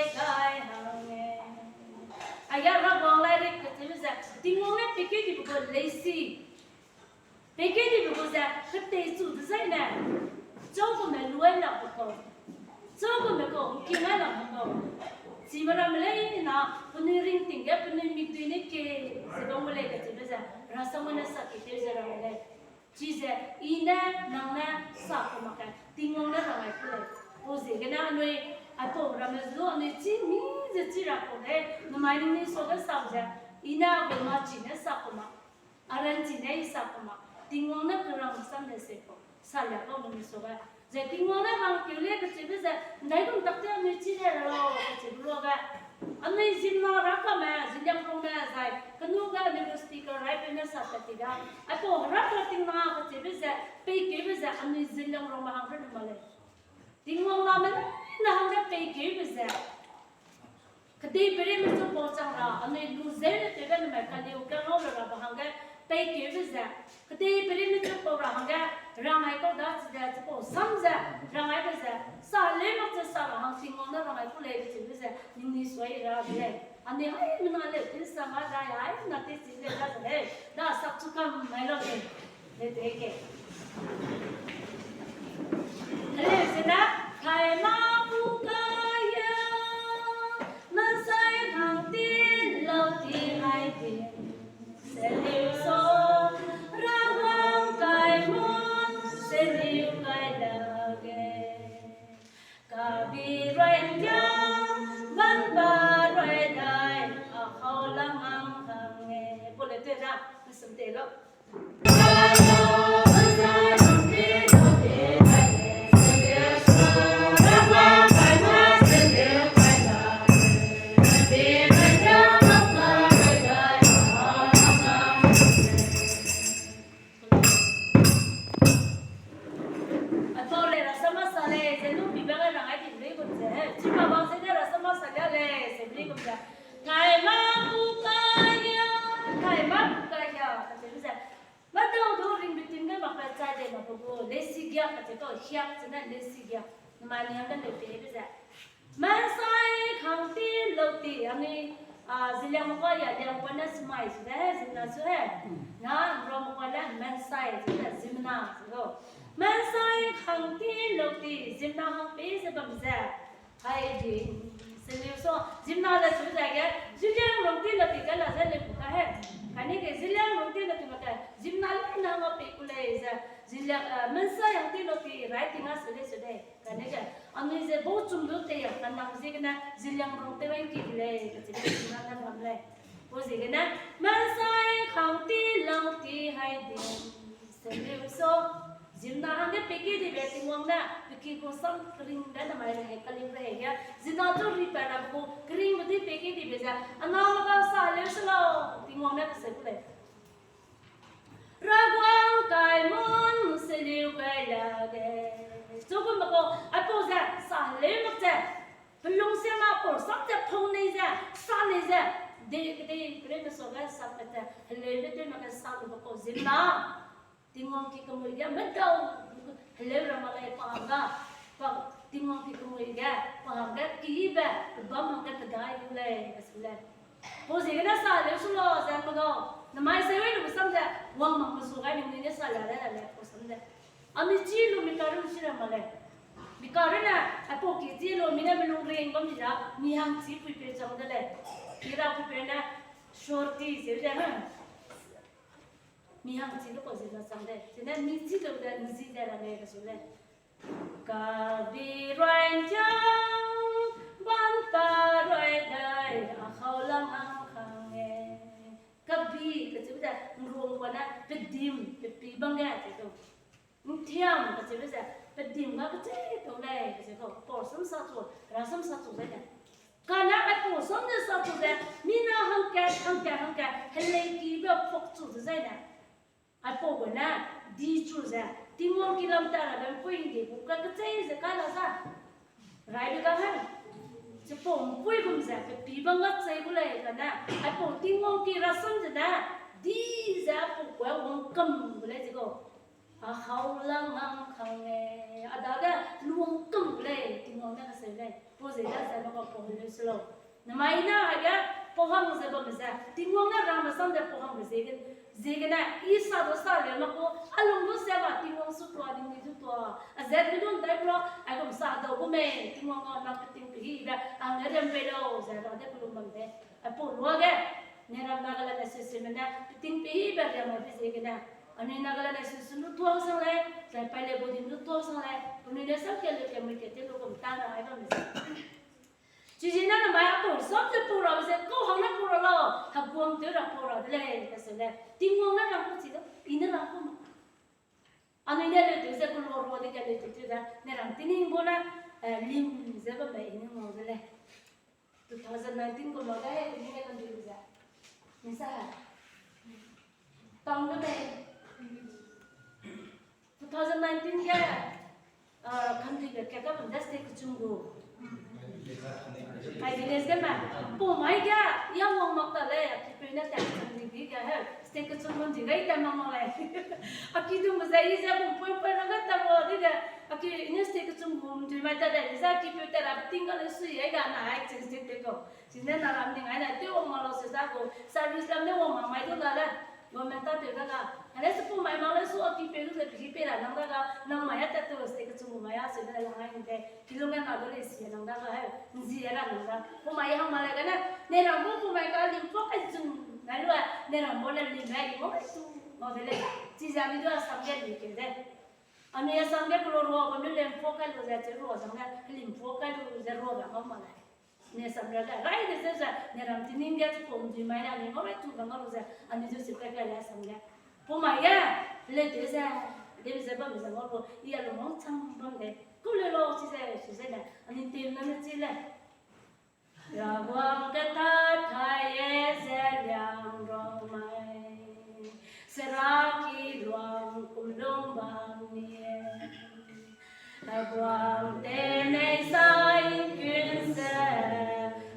Tingwang ne pekedibe gu leisi. Pekedibe gu ze ketei chu dezaine, chau gume luai lakbe kau, chau gume kau ngking ai lakbe kau. Chime ramme leine na, penui ringting ge penui mikdui ne kie ze bam gu lei kacheube ze, rasam ne saki tew ze ramme lei. Chize, i ne, nang ne, sa ku mak ge, Tingwang ne rang ai ku lei. Pau ziegene anui, aipau ramme zu, anui chî mi ze chî ra kau lei, namai ningnui suage sau ze, i ne, agu ma chi ne sa ku mak, a ran chi ne i sa ku mak, Tingwang ne kerang sam ne se kau, salia kau ningnui suage. Ze Tingwang ne hangkeu lei kacheube ze, ndaigum tak te anui chî lei ra lau kacheube luage, anui ziemmena rakame, ziliangrongme zai, kenu ge anui gu speaker raipeu ne sa tat ti da. Aipau Hera Hera Tingwang kacheube ze, peikiebe ze, anui ziliangrongme hang runne mak lei. Tingwang name ne hangge peikiebe ze, kedei peirei mechu pau chang ra, anui lu zeu ne tewbe namai kaliu ge ngau le rabe hangge, peikiebe ze, kedei peirei mechu pau ra hangge, rang ai kau da chide, chipau sam ze, rang aibe ze, sa leu mak ze sa ra hang Tingwang ne rang ai ku lei kacheube ze, ningnui suai ra de lei. Anui haimena leu, tinsa ma da haimena tew chi lei da de lei. Da sak chu kam mai lau lei. Lei de ke. Leu ze da, thaima pu ka ya, mansai hang ti lau ti hai ti. Seliu so, Rawang kai mun, seliu kai lage. Kabi ruai ya, ban ba ruai dai, a hau lang ang hang e. Pole te da, listen te lo. Aipau lei rasam ma sa lei, ze nu pi bang rang ai di lei gum ze, he. Chi pa bang ze ne rasam ma sa lia lei, ze lei gum ze. Thaima pu ka ya, thaima pu ka ya, kacheube ze. Madau du ringbe tim ge makbe chai dei makbe gu, leisi giak kacheu kau, hiak ze ne leisi giak. Namai ni hangge leu peibe ze. Mansai hang ti lau ti, anui, a, ziliang makua ya, liang pa ne smai su de, ziemmena su he. Na, nrua makua le mansai, ziemmena, ziemmena, ziemmena. Mansai hang ti lau ti, ziemmena hang pei ze bam ze. Hai di, seliu so, ziemmena le su ze ge, ziliang rong ti lau ti ge la ze le bu ka he. Kane ge ziliang rong ti lau ti mak ge, ziemmena le na ma pei ku lei ze, ziliang, a, mansai hang ti lau ti, rai ti nga se lei su de. Kane ge, anui ze bau chum du tei ya, kanang ziegene, ziliang rong tew wang ki de lei, kacheube ziemmena ne bam lei. Pau ziegene, mansai hang ti lau ti hai di, seliu so, ziemmena hangge pekedibe Tingwang ne, peki gu sam keringbe namai rehei, kaling rehei ge, ziemmena chu ripat rabe gu, keringbe di pekedibe ze, aname ga sa leu se lau, Tingwang ne kese ku lei. Rawang kai mun, seliu kai lage. Chugumbe kau, aipau ze, sa leu mak ze. Pelung sia ma pau, sam ze, pau nei ze, sa nei ze. De, kedei, peirei me suage, sa pe ze. Heleu le tew mak ge sa lube kau ziemmena. Tingwang ki kemui ge, medau, heleu ra mak lei pa hangge. Pa, Tingwang ki kemui ge, pa hangge, kibe, pebam hangge, kedai lu lei, kese lei. Pau ziegene sa leu su lau ze pe gau. Namai seu lube sam ze, wang mak me su gai ningnui ne sa la le, le, pau sam ze. Anui chi lu mi karun si ra mak lei. Mi karun ne, aipau ki chi lu mi ne melung ring bam di da, mi hangchi puipeu chang de lei. Ki ra puipeu ne, shorty seu ze, ha. Mi hangchi lu pau zi la chang de. Chine mi chi lu de, mi zi de ra lei, kese lei. Kabi ruai jang, ban pa ruai dai, a hau lang ang hang e. Kabi, kacheube ze, nruang pa ne, pedim, pepi bang ge, cheu du. Nthiam, kacheube ze, pedim ga kacheu tau lei, kacheu kau, pau sam sa chu, rasam sa chu ze ne. Kane aipau sam ze sa chu ze, mina hangkat, hangkat, hangkat, helei kibe pak chu ze zai ne. Aipau gu ne, di chu ze, Tingwang ki lam ta rabe mpui ndi gu ka kacheu ze ka la za. Raibe ga he. Chipau mpui gum ze, pepi bang ga cheu gu lei kane, aipau Tingwang ki rasam ze ne, di ze aipau gu wangkam gu lei ze kau. A hau lang ang hang e, a dage luang kang lei, Tingwang ne kaseu lei, pau ze da ze ma kau pau leu se lau. Namai ne aige, Pau hang ze bamme ze, Tingwang ne rangme sam ze pau hangbe ziegene, ziegene, i sa du sa le mak ku, a lung du sia ba Tingwang su tua, ning ni du tua, a zat mi du ndai blo, aigum sa dau gu mei, Tingwang a na peting pehibe, a ne riam pei lau, ze ra de kelum bam de. Aipau luage, ne ram Nagaland ne seseme ne, peting pehibe riam a de ziegene. Anui Nagaland ne seseme du tuang sang lei, zai paile body du tuang sang lei, anui ne sam ke le ke mui ke te lu gum ta na ai bamme ze. Chiziegene namai apau sam ze pau rabe ze, kau hang ne pau ra lau, heguang tew ra pau ra de lei, kase le. Tingwang ne rang ku chi de, i ne rang ku ma. Anui ne leu tew ze kelo rua de ge leu tew tew de, ne ram tining bu ne, eh, lim ze bamme i ne ngau de lei. Two thousand nineteen gu lau lei, i ne kan du ze. Ni sa. Tang de lei. Two thousand nineteen ge, ah, country ge kaka bam de state kechum gu. Ai village ge ma, pau mai ge, ya wang mak ta lei, a kipeu ne ta chang di di ge he, state kechum gu di gai ta mak mak lei. A ki du me ze, i ze bum poi poi na ga ta ro di ge, a ki ne state kechum gu di mai ta de, i ze kipeu ta ra ting ga le sui, ai ga na, ai chen state te ko. Chine na ram ning ai na, te wang mak lau se za gu, service lam ne wang mak mai du la le. Government ta tew da ga. Ane se pau mai mak le su a kipeu lu ze peki pei ra nang da ga, nang mai a tat tew state kechum gu mai a se le lang ai ni de. Kilung ge na du le si nang da ga he. Nzi ra nang da. Pau mai hang mak le gene, ne ram bu pau mai ka lim pua kai zun. Nai lu a, ne ram bu le lim ai lim pua kai zun. Ngau de le. Chi ze mi du a sam ge lim ke de. Anui a sam ge kelo rua bam lu lim pua kai lu ze che rua zang ge, lim pua kai lu ze rua ba ngau mak le. Ne sam ra ga, rai de ze ze, ne ram tining ge chipau ndui mai ne, anui ngau rai tu ga ngau lu ze, anui zu sip kai kai le sam ge. Pau mai ge, le de ze, le ze bam ze ngau lu, i a lu ngau chang bam de. Ku le lau chi ze, chi ze ne, anui tem na ne chi le. Rawang keta thai e ze liang rau mai, Seraki luang kum lung bam ni e. Heguang tew nei sai kun ze,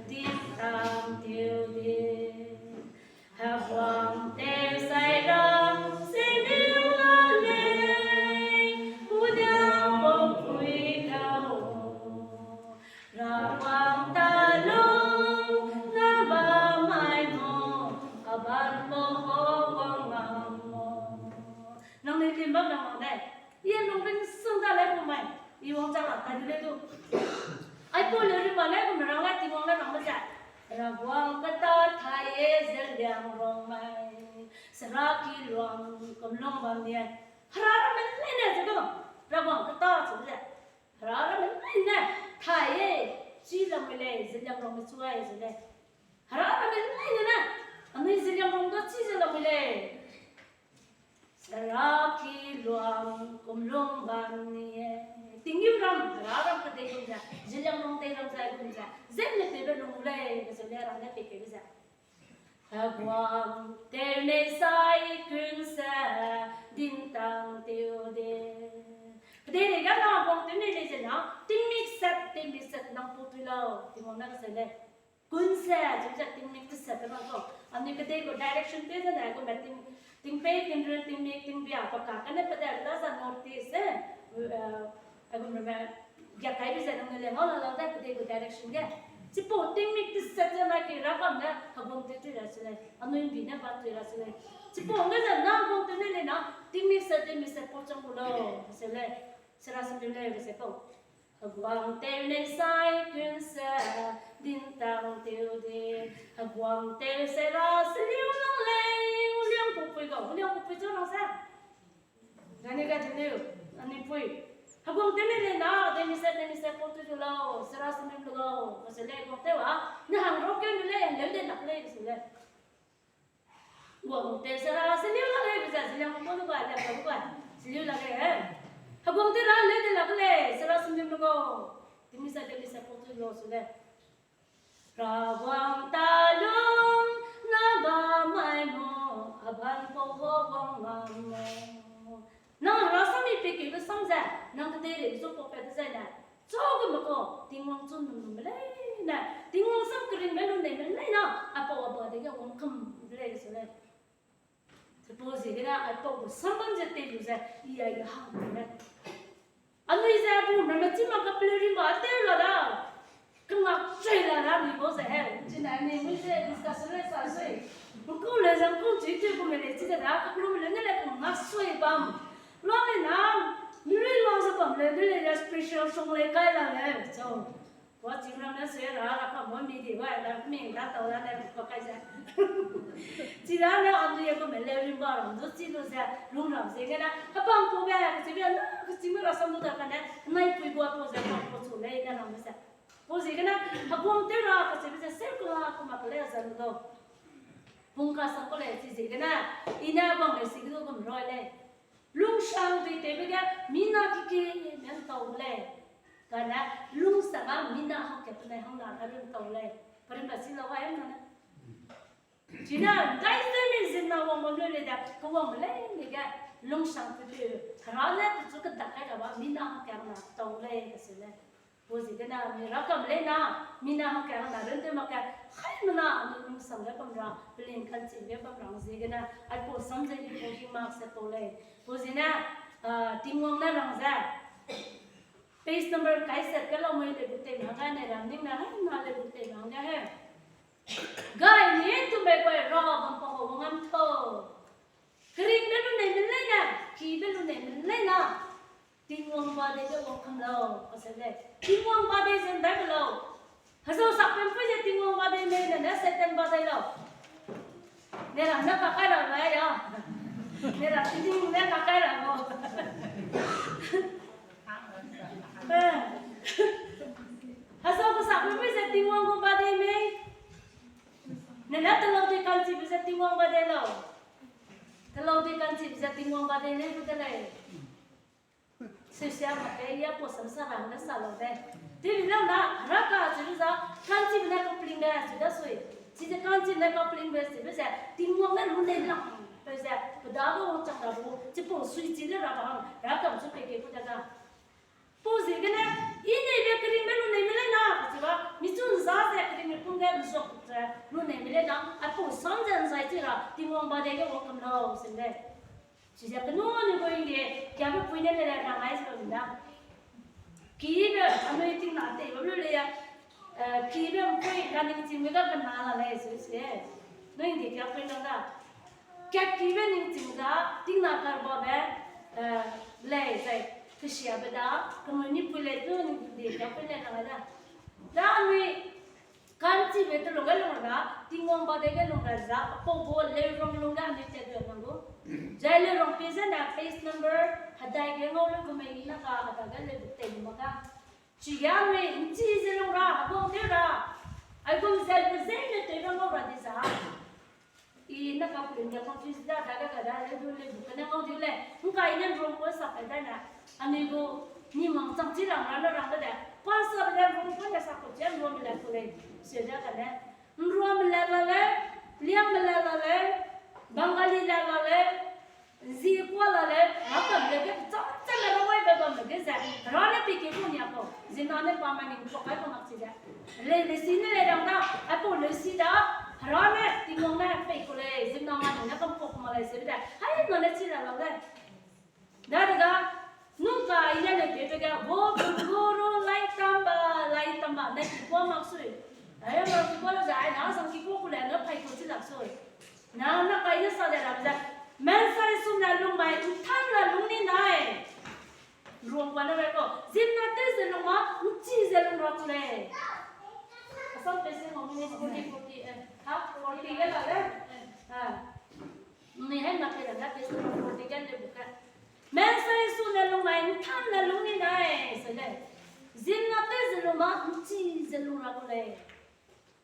dim tam tiu di. Heguang tew sai rang se liu la lei, pu diau pui kau. Rawang ta lung na ba mai mo, a ban bo ho wang ngam mo. Nang ne lim bam na mang dai. I a lung pen sung da lei pau mai. I wang chang la kai de lei du. Aipau le ri ma lei kum rang lei Tingwang ne rang me ze. Rawang keta thai e ze liang rau mai. Seraki luang kum lung bam ni e. Hera ramme leine ze du. Rawang keta chu ze. Hera ramme leine. Thai e. Chi lam me lei, ze liang rau me chu ai ze lei. Hera ramme leine ne. Anui ze liang rau da chi ze lam me lei. Seraki luang kum lung bam ni e. Tinggîm ram, hera ram kedei gum ze, Zeliangrong dei ram zai gum ze, zenne tewbe lung lei, kacheu le ram ne pei kebe ze. Heguang tew nei sai kun se, dintang tew de. Kedeirei ga na heguang tew nei lei ze na, tingmik set, tingmik set nang pau tui lau, Tingwang ne kacheu lei. Kun se, cheu ze tingmik teset te bam kau. Anui kedei gu direction tew ze ne, gume ting, tingpei, tingrun, tingmik, tingbia, pa ka kane pe de, da za north east, eh, eh, gume, giak kaibe ze nang ne le ngau la lau de kedei gu direction ge. Chipau tingmik teset ze na ki ra bam ne, heguang tew tui ra se lei. Anui mbi ne ba tui ra se lei. Chipau nge ze na heguang tew ne lei na, tingmik set, tingmik set pau chang gu lau, se lei. Sera se lei, se kau. Heguang tew nei sai kun se, dintang tew de. Heguang tew se ra se liu lang lei, u liang pupui ga, u liang pupui chu nang se. Gane ga de leu, anui pui. Heguang tew nei lei na, de mi se, de mi se pau tui du lau, sera se liu lau, kacheu lei heguang tew a. Ne hang rau keu lei, leu de lak lei, kacheu lei. Heguang tew se ra se liu lak lei, be ze, Zeliangrong pau lu ga, liang pau lu ga, se liu lak lei, eh. Heguang tew ra leu de lak lei, sera se liu lau. Tingmik set, tingmik set pau tui lau se lei. Rawang ta lung na ba mai mo, a ban pau ho wang ngam mo. Nang hera sami pei kebe sam ze, nang kedeirei zu pau pat de zai ne. Chau gume kau, Tingwang chu num nume leine, Tingwang sam keringme lu neime leine, aipau a ba dege wangkam de lei se lei. Chipau ziegene aipau gu sam bam ze tei lu ze, i ai ge hang de lei. Anui ze aipau ramme chi mak ka peleu ri ma tew la da. Ngak chui la ra ni bo ze he. Chine ni mui ze discussion le sa sui. Ngku le zang ku chui chui ku me le chi ze da ka lu me le ne le ku ngak sui bam. Lo me na, mi lui lo ze bam le ne le ya special song le kai la le. So, wa ching ram ne se ra la ka mo mi di wa la mi da tau la le ko kai ze. Chi da ne an du ye ku me le rim ba ram du chi lu ze, lung ram ze nge na. Ka bam ku be, ka chi be na, ka chi me ra sam du da ka ne, nai pui bua ku ze, bam ku chu le ne ram ze. Pau ziegene, heguang tew ra kacheube ze seuke la ku mak lei a zan gu dau. Pung ka sak ku lei, chi ziegene, i ne bam lei si gu du gum roi lei. Lungsang dui tewbe ge, mina kiki men tau lei. Kane, lungsang a mina hangkat penai hangna ka lun tau lei. Perimba si lau ga em na ne. Chine, dai ze mi zin na wang bam leu lei da, kewang lei lei ge, lungsang pe pe, hera ne pechu kedak kai ra ba, mina hangkat na tau lei kase lei. Pau ziegene, mi rakam leina, mina hangkat na run tew mak ge, haimena anui lungsang ge bam ra, peling kanchim ge bam ra ziegene, aipau sam ze i pau hing mak se pau lei. Pau ziegene, ah, Tingwang ne rang ze. Page number kai set ge lau mui le bu tei hang ga ne ram ning na haimena le bu tei hang ga he. Gai ni tumbe guai ra bam pa hau ngam tho. Keringbe lu nei men leina, kibe lu nei men leina. Tingwang ba dei ge wang kam lau, kase lei. Tingwang ba dei zen dai be lau. Hezau sak pempui ze Tingwang ba dei mei ne, ne Satan ba dei lau. Ne ram ne kakai ra ba ya. Ne ram Tingwang ne kakai ra lau. Eh. Hezau sak pempui ze Tingwang gu ba dei mei. Ne ne telou dei kanchibe ze Tingwang ba dei lau. Telou dei kanchibe ze Tingwang ba dei lei gu de lei. Seusia mak ge, ya pau sam sa ra ne sa lau de. Tewbi lau na, heraka chibe za, kanchibe ne kapelingbe chi da sui. Chize kanchibe ne kapelingbe chibe ze, Tingwang ne lu nei lang, pe ze, pe dage wangchang ra bu, chipau sui chi le ra ba hang, rakam chu pei ge gu da ga. Pau ziegene, i neibe keringbe lu nei me leina, kachiba, michu nza ze keringbe pung ge nzuak ze, lu nei me leina, aipau sam ze nzai chi ra, Tingwang ba dei ge wang kam lau, sing lei. Chize kenu anui gu hingde, kiabe pui ne le le rang ai ze bam da. Kibe, anui ting na tei bam lu lei ya, eh, kibe mpui ka ningchingbe ga kena la lei, se se. Nu hingde kia pui nang da. Kia kibe ningching za, ting na karbabe, eh, lei zai, kesiabe da, kemui ni pui lei tu hingde kia pui ne rang ai da. Da anui, kanchibe telung ge lung ra, Tingwang ba dei ge lung ra za, pau gu leurang lung ge anui tat du nang gu. Zai leurang pi zene page number hedai ge ngau lu gu mei na ka hedai ge leu tei mak ga. Chige anui nchi ze lung ra, heguang tew ra. Aigum ze pe ze ne tew ra ngau ra di za. I na kapelingbe confuse da, da ga ga da, leu du leu bu kene ngau diu lei. Ngkai ne nruang ku sa pe da na. Anui gu ni mang chang chi lang ra ne rang de. Pastorbe ne nruang ku ne sa ku chi nruangme le ku lei. Se da kane. Nruangme le la lei, liangme le la lei, Bengali le la lei, nzi kua la lei, rakam le ge chang chang le rawaibe bambe ge ze, ra ne pei ke ku nia kau, zina ne pa ma ning kuak kai ku mak chi ze. Lei lesi ne lei rang da, aipau lesi da, ra ne, Tingwang ne pei ku lei, zina ma ning ne kam kuak mak lei se de, haimena ne chi la lau lei. Dadege, nungka i ne le tewbe ge, wo guru lai tamba, lai tamba, ne ki kua mak sui. Ai, ma ki kua lu ze, ai, na sang ki kua ku le, ne pai ku chi lak sui. Na, na kai ne sa de ra ze, Mensa Jisu ne lung mai, nthan ne lung ni nai. Ruang pa ne we ko, zimna tew ze lung ma, nchi ze lung ra ku lei. Asam pe se mo, forty, forty, eh, ha, forty le la le. Ah. Ni hai mak ke la, na pe se forty ke le bu ka. Mensa Jisu ne lung mai, nthan ne lung ni nai, se lei. Zimna tew ze lung ma, nchi ze lung ra ku lei.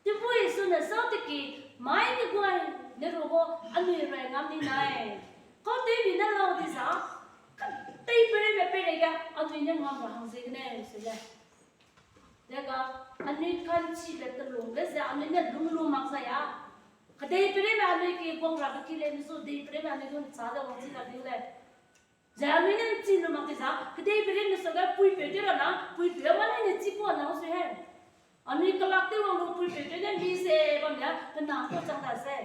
Tebui Jisu ne sau teki, mai keguai ne ru gu, anui rai ngam ni nai. Kau tewbi ne lau di za, ka tei peireime peireige, anui ne ngam ra hang ziegene, se lei. Dega, anui kanchibe telung ge ze anui ne lung lu mak zai a. Kedei peireime anui ki guang rabe ki lei, misu dei peireime anui gu nchâ ze wangchi la diu lei. Zai anui ne nchi lu mak di za, kedei peireime su ge puipeu tew ra na, puipeu ma lei ne chi kua nang sui he. Anui kelak tew wang lu puipeu tew ne mi ze bam ya, pe nang kau chang da se.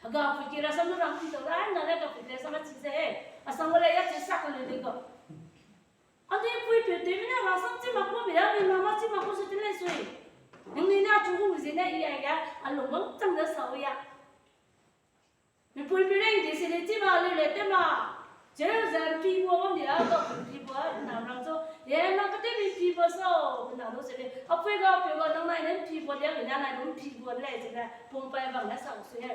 Hega puiki rasam lu rang chi tau da, na le ga puiki rasam chi ze he. Asam ga le ya chi sak le le ga. Anui puipeu tewme ne rasam chi mak kau be ya, anui na ma chi mak kau su te lei sui. Ningnui ne achu gu ziene i aige, a lung wangchang de sau ya. Mipui pireng di sili chi ma leu le te ma. Cheu ze mpi bua bam di a, ga mpi bua, na rang chu. Ye, na kate mi mpi bua sau, na lu sili. Apui ga, apeu ga, nang nai ne mpi bua dia, mi na nai ne mpi bua le, chine, pung pai bang ne sau sui he.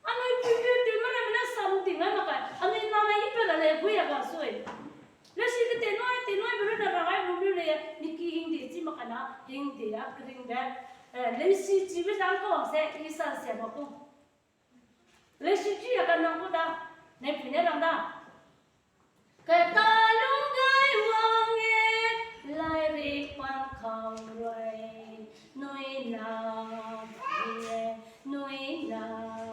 Anui pui pui te ma ra mi na sam ting ai ma kai. Anui na nai i pe la le bui a ga sui. Le si ke te noi, te noi, be ru na rang ai bu lu le, mi ki hingde chi ma kai na, hingde a kering be. Eh, le si chi be zang ko se, i san se ma ku. Le si chi a ka nang ku da, ne pui ne rang da. Kata lung gai wang e, lairik pan kau rui, nui na bam e, nui na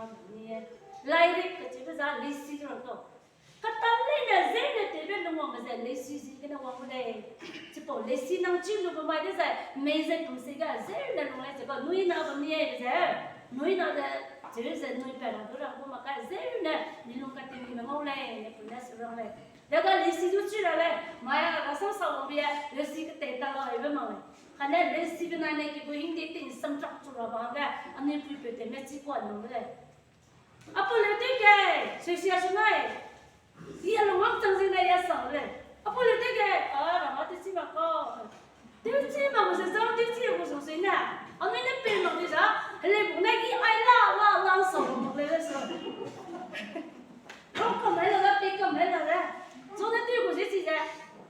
bam e. Lairik kachibe za leisi rang kau. Kata leine zene tewbe lungwangbe ze leisi ziegene wang gu lei. Chipau leisi nang chi lube mai de zai, mei ze pum si ga zene lung lei chipau nui na bam e ze. Nui na ze, cheu ze nui pa rang du rang gu mak kai zene, mi lung katemibe ngau lei, ne pum ne su rang lei. Daga leisi du chi ra lei, mai a rasam sa wangbe, leisi ketei ta la ibe mak lei. Kane leisibe nai ne ki gu hingde ting samchak chu ra ba hangge, anui puipeu tewme chi kua nang de lei. Apau leu tew ke, seusia su nai. I a lung wangchang zi nai ya sa lei. Apau leu tew ke, a, rama tewchi mak kau. Tewchi mak gu se zau, tewchi gu su sui na. Anui ne pei mak di za, helei bu ne i ai la, la, la, sa mak lei le sa. Rau kam lai la, pei kam lai la le. Zau ne tew gu ze chi ze.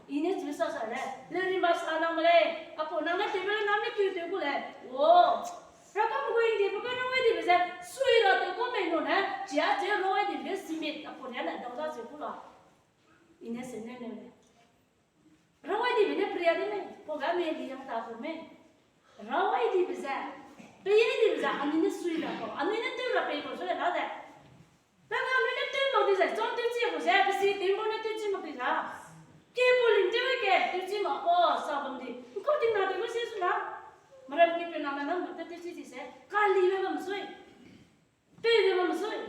I ne chu sa sa le. Le ri ma sa nang lei. Apau nang ne tewbe le nang ne keu tew gu lei. O. Rakam gu hingde pe ka rawai dibe ze, sui ra tew ku mei nu ne, chia che rawai dibe ge simit, apau ne na dau da se ku la. I ne se ne ne le. Rawai dibe ne pria de mei, pau ga mei di yang ta ku mei. Rawai dibe ze, pei dibe ze, anui ne sui ra kau, anui ne tew ra pei kau su le ra de. Pe ga anui ne tew mak di ze, chang tewchi ku ze, pe si tew mak ne tewchi mak di za. Ke pau lim tew ke, tewchi mak kau, sa bam di. Nkau ting na tew gu se su la. Meram ki pe na na nang te tewchi di se, kalibe bam sui. Peibe bam sui.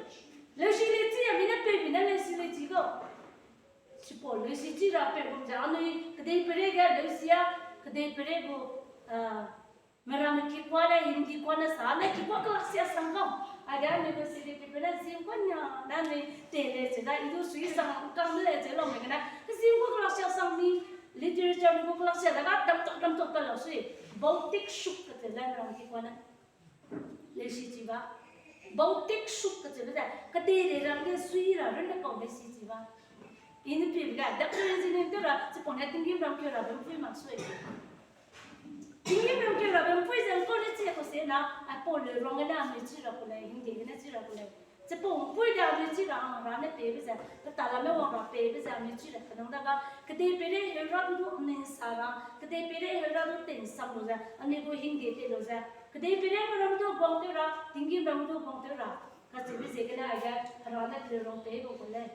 Leusi lei chi a, mi ne peibe ne leusi lei chi kau. Chipau leusi chi ra pei bam ze, anui kedei pere ge leusi a, kedei pere gu, a, meramme ki kua ne, Hindi kua ne sa ne, ki kua kelak sia sang kau. Aige anui gu siri ki pe ne zim kua nia, ne anui te le che da, i du sui sang kang le che lau me gene, zim kua kelak sia sang mi, literature mi gu kelak sia da ga dam tok dam tok pe lau sui. भौतिक सुख kacheu le meramme ki kua ne. Leusi chi ba. भौतिक सुख kacheu le ze, kedei rei ram ge sui ra runne kau leusi chi ba. I ne pibe ga, doctor engineer tew ra, chipau ne tinggîm ram keu rabe mpui mak sui. Tinggîm ram keu rabe mpui ze nkau ne chi kau se na, aipau leu rang gene anui chi ra ku lei, hingde gene chi ra ku lei. Chipau mpui de anui chi ra hang ra ne peibe ze, pe talame wang ra peibe ze anui chi ra kanang da ga, kedei pere heu ra du du anui nsa ra, kedei pere heu ra du tei nsam lu ze, anui gu hingde tei lu ze, kedei pere ram du guang tew ra, tinggîm ram du guang tew ra, kacheube ziegene aige, hera ne teleu rang pei gu ku lei.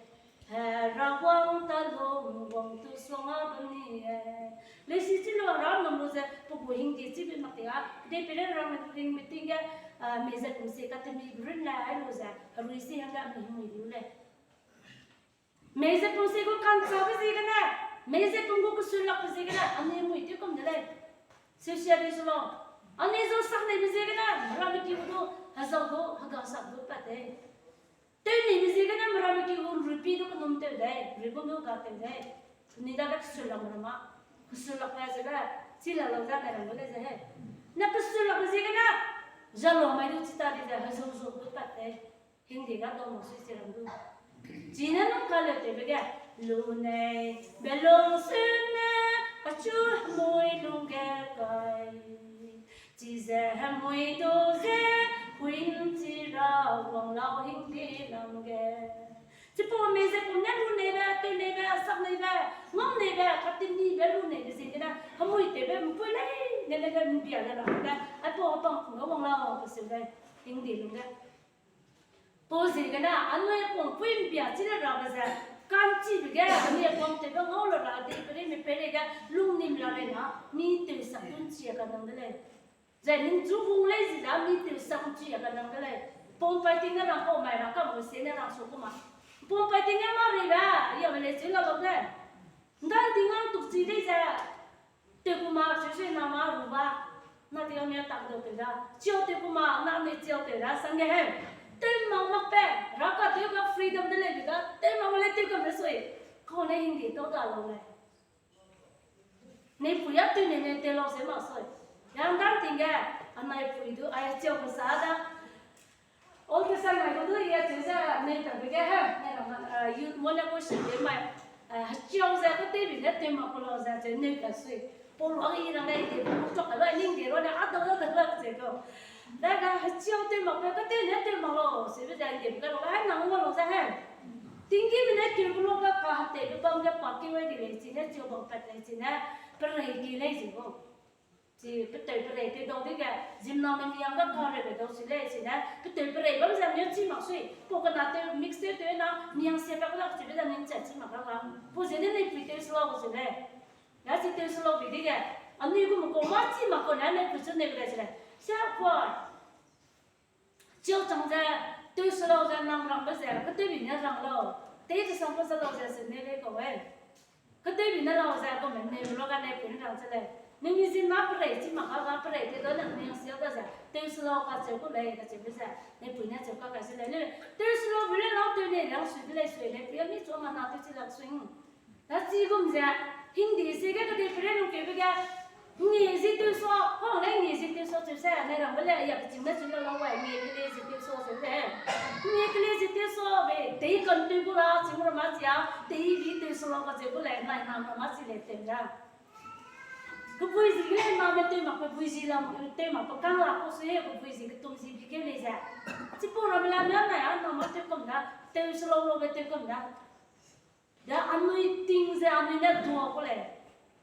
Hera guang ta lu, guang tu suang a bam ni e. Leusi chi lu hera nam lu ze, pe gu hingde chibe mak ti a, kedei pere rang ringbe ting ge, a, mei ze pum se katemibe runne ai lu ze, herui si hangge anui hemui lu lei. Mei ze pum se gu ka'nchâbe ziegene, mei ze pum gu kesulakbe ziegene, anui hemui tew kam de lei. Seusia di su lau. Anui zau sak neibe ziegene, ramme ki gu du, hezau du, hega sak du pat tei. Tew neibe ziegene, meramme ki gu ruipi du kenum tew dei, ruibum du ga tew dei. Ni dage kesulakme ram a. Kesulakme zebe, chi la lau ze ne ram gu lei ze he. Ne kesulakme ziegene, zalua mai du chi ta di ze, hezau zu du pat tei. Hingde ga dau mak sui chi ram du. Chine nung kaleu tewbe ge, lu nei, belung sune, achu hemui lungge kai. Chize hemui du ze, huin chi ra wang lau hingde lam ge. Chipau mei ze pum ne lu neibe, tew neibe, sak neibe, ngau neibe, katemibe lu neibe ziegene, hemui tewbe mpui lei, ne lege mbia le ra ge, aipau bam pum ge wang lau, pe seu lei, hingde lungge. Pau ziegene, anui pungpui mbia chi le rabe ze, ka'nchibe ge, anui pum tewbe ngau le ra, dei pere mi pere ge, lungnim la lei na, mi tewsak du nchi a kanang de lei. Zai ningchu hung lei zi da, mi tewsak nchi a kanang de lei. Pum pai ting ne rang kau mai ra, kam gu sie ne rang su ku ma. Pum pai ting ne ma ri be, ya me lei chi la lau de. Ndan ting ngang tuk chi lei ze, tew ku ma, cheu se na ma ru ba. Na ti ga mi a tak dau tew da. Chiau tew ku ma, na mi chiau tew da, sang ge he. Tew mak mak pe, ra ka tew ga freedom de lei bi ga, tew mak mak le tew kam le sui. Kau ne Hindi tau da lau lei. Nei pui a tew ne ne tew lau se mak sui. Yang dan ting ge, anai pui du, ai chiau ku sa da. Old Testament mai gu du ia cheu ze nei ta be ge he, nei ra ma, ah, youth mo ne question de mai, ah, hechiau ze ka tew bi ne tew mak ku lau ze cheu nei ta sui. Paul wang i rang dai de, bu chok ka lau ning de ro ne a dau da da ze ko. Da ga hechiau tew mak pe ka tew ne tew mak lau, se be ze de ka lau, hai nang mak lau ze he. Tinggî be ne tew ku lau ga ka hate be bam ge pa keu wai di lei chi ne, chiau bam pat lei chi ne, perei keu lei chi ko. Chi petew perei tew dau dege, ziemmena me niang ga kareube dau si lei, chine petew perei bam ze mi chi mak sui, pau kena tew mix tew tew na, niang sia pa kelak chibe ze mi chi chi mak ra ga, pau ziegene nei pui tew se lau gu si lei. Ya chi tew se lau bi dege, anui gu me kau mâ chi mak kau ne nei pui chu nei be lei si lei. Sia kua. Chiau chang ze, tew se lau ze nang rangbe ze, ketewbi ne rang lau. Tei ze sambe se lau ze se ne lei kau e. Ketewbi ne lau ze, kau me ne lu ga ne pui ne rang se lei. Ningni ziemmena perei chi mak ga ga perei tew dau ne niang sia ga ze, tew se lau kacheu ku lei, kacheube ze, ne pui ne cheu ka kai se lei. Ne, tew se lau bi le lau tew ne rang sui de lei sui, ne pui a mi chu ma na tew chi lak sui. Da chigum ze, Hindi ziege kedei pere lungkeube ge, ngi zi tew sua, kau ne ngi zi tew sua cheu se, ne rangbe le, ya kechîngme chu la lau wai, ngi kele zi tew sua cheu se. Ngi kele zi tew sua be, tei kan tew gu la, chîng ra ma chia, tei bi tew sua lau kacheu gu lei, nai nam ra ma chi lei tew da. Kebui zi ge lei name tew mak, kebui zi lam, tew mak pe kang la kau sui, kebui zi ketum zi bi keu lei ze. Chipau ramme la mia nai a, name tew kum da, tew se lau laube tew kum da. Da anui ting ze anui ne dua ku lei.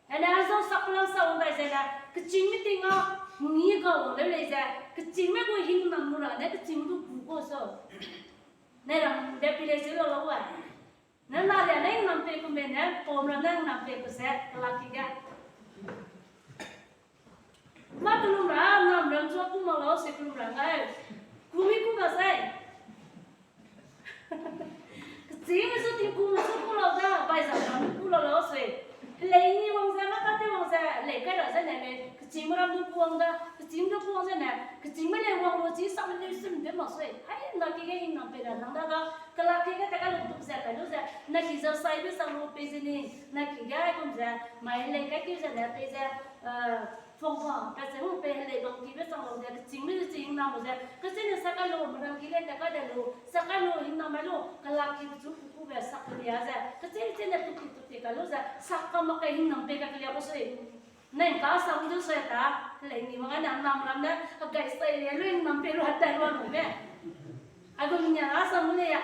Hene a zau sak pelam sa wang dai ze ne, kechîngme ting a, ngi ga wang leu lei ze, kechîngme gu hingnam lu ra ne kechîng du gu kau so. Ne ram de pi lei cheu lau lau a. Ne na ria ne hingnam pei ku mei ne, pam ra ne hingnam pei ku se, kelak ki ge. Mâ kelum ra, nam ram chu ku mak lau se kelum ra ngai. Ku mi ku ga sai. Kechîngme chu tingkume chu ku lau da, baizang ram ku lau lau sui. Helei ni wang ze, mâ kate wang ze, lei kai ra ze ne lei, kechîngme ram du ku wang da, kechîngme du ku wang ze ne, kechîngme lei wang lu chi same lei sum de mak sui. Hai, na ki ge hingnam pei ra nang da ga, kelak ki ge ta ka lu du ze kai lu ze, na ki zau saibe sang lu pei ze ni, na ki ge gum ze, mai lei kai ki ze ne pei ze, eh, Phone pa, kacheu pe helei bam kibe chang lau ze, kechîngme ze chîng nam lu ze, kacheu ne sa kai lu, meram ki lei ta kai de lu, sa kai lu, hingnam mai lu, kelak kibe chu kukube sak kelia ze, kacheu cheu ne tuki tuki kai lu ze, sak ka mak kai hingnam pei ka kelia kau sui. Nai ka sam du sui ta, helei ni wang a ne nam ram ne, a gai sai le lu hingnam pei lu a tai lu a lu be. A gu nia a sam lu ne ya,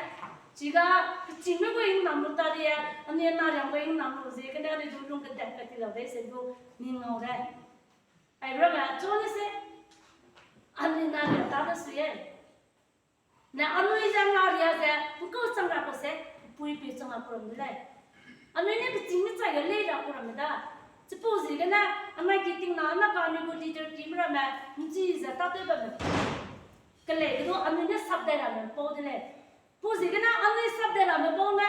chiga, kechîngme gu hingnam lu ta de ya, anui na riam gu hingnam lu ze, kane anui du lung kedat ka ti lau de se du, ni ngau de. Ai, ramme chu ne se, anui na ria ta de sui e. Ne anui ze na ria ze, nkau chang ra kau se, puipeu chang ra kau ram de lei. Anui ne kechîngme chai ge lei ra kau ram da. Chipau ziegene, anai ki ting na, na ka anui gu leader ki me ramme, nchi ze tâtew bamme. Kelei ge du anui ne sap dai ramme pau de lei. Pau ziegene anui sap dai ramme bau ne,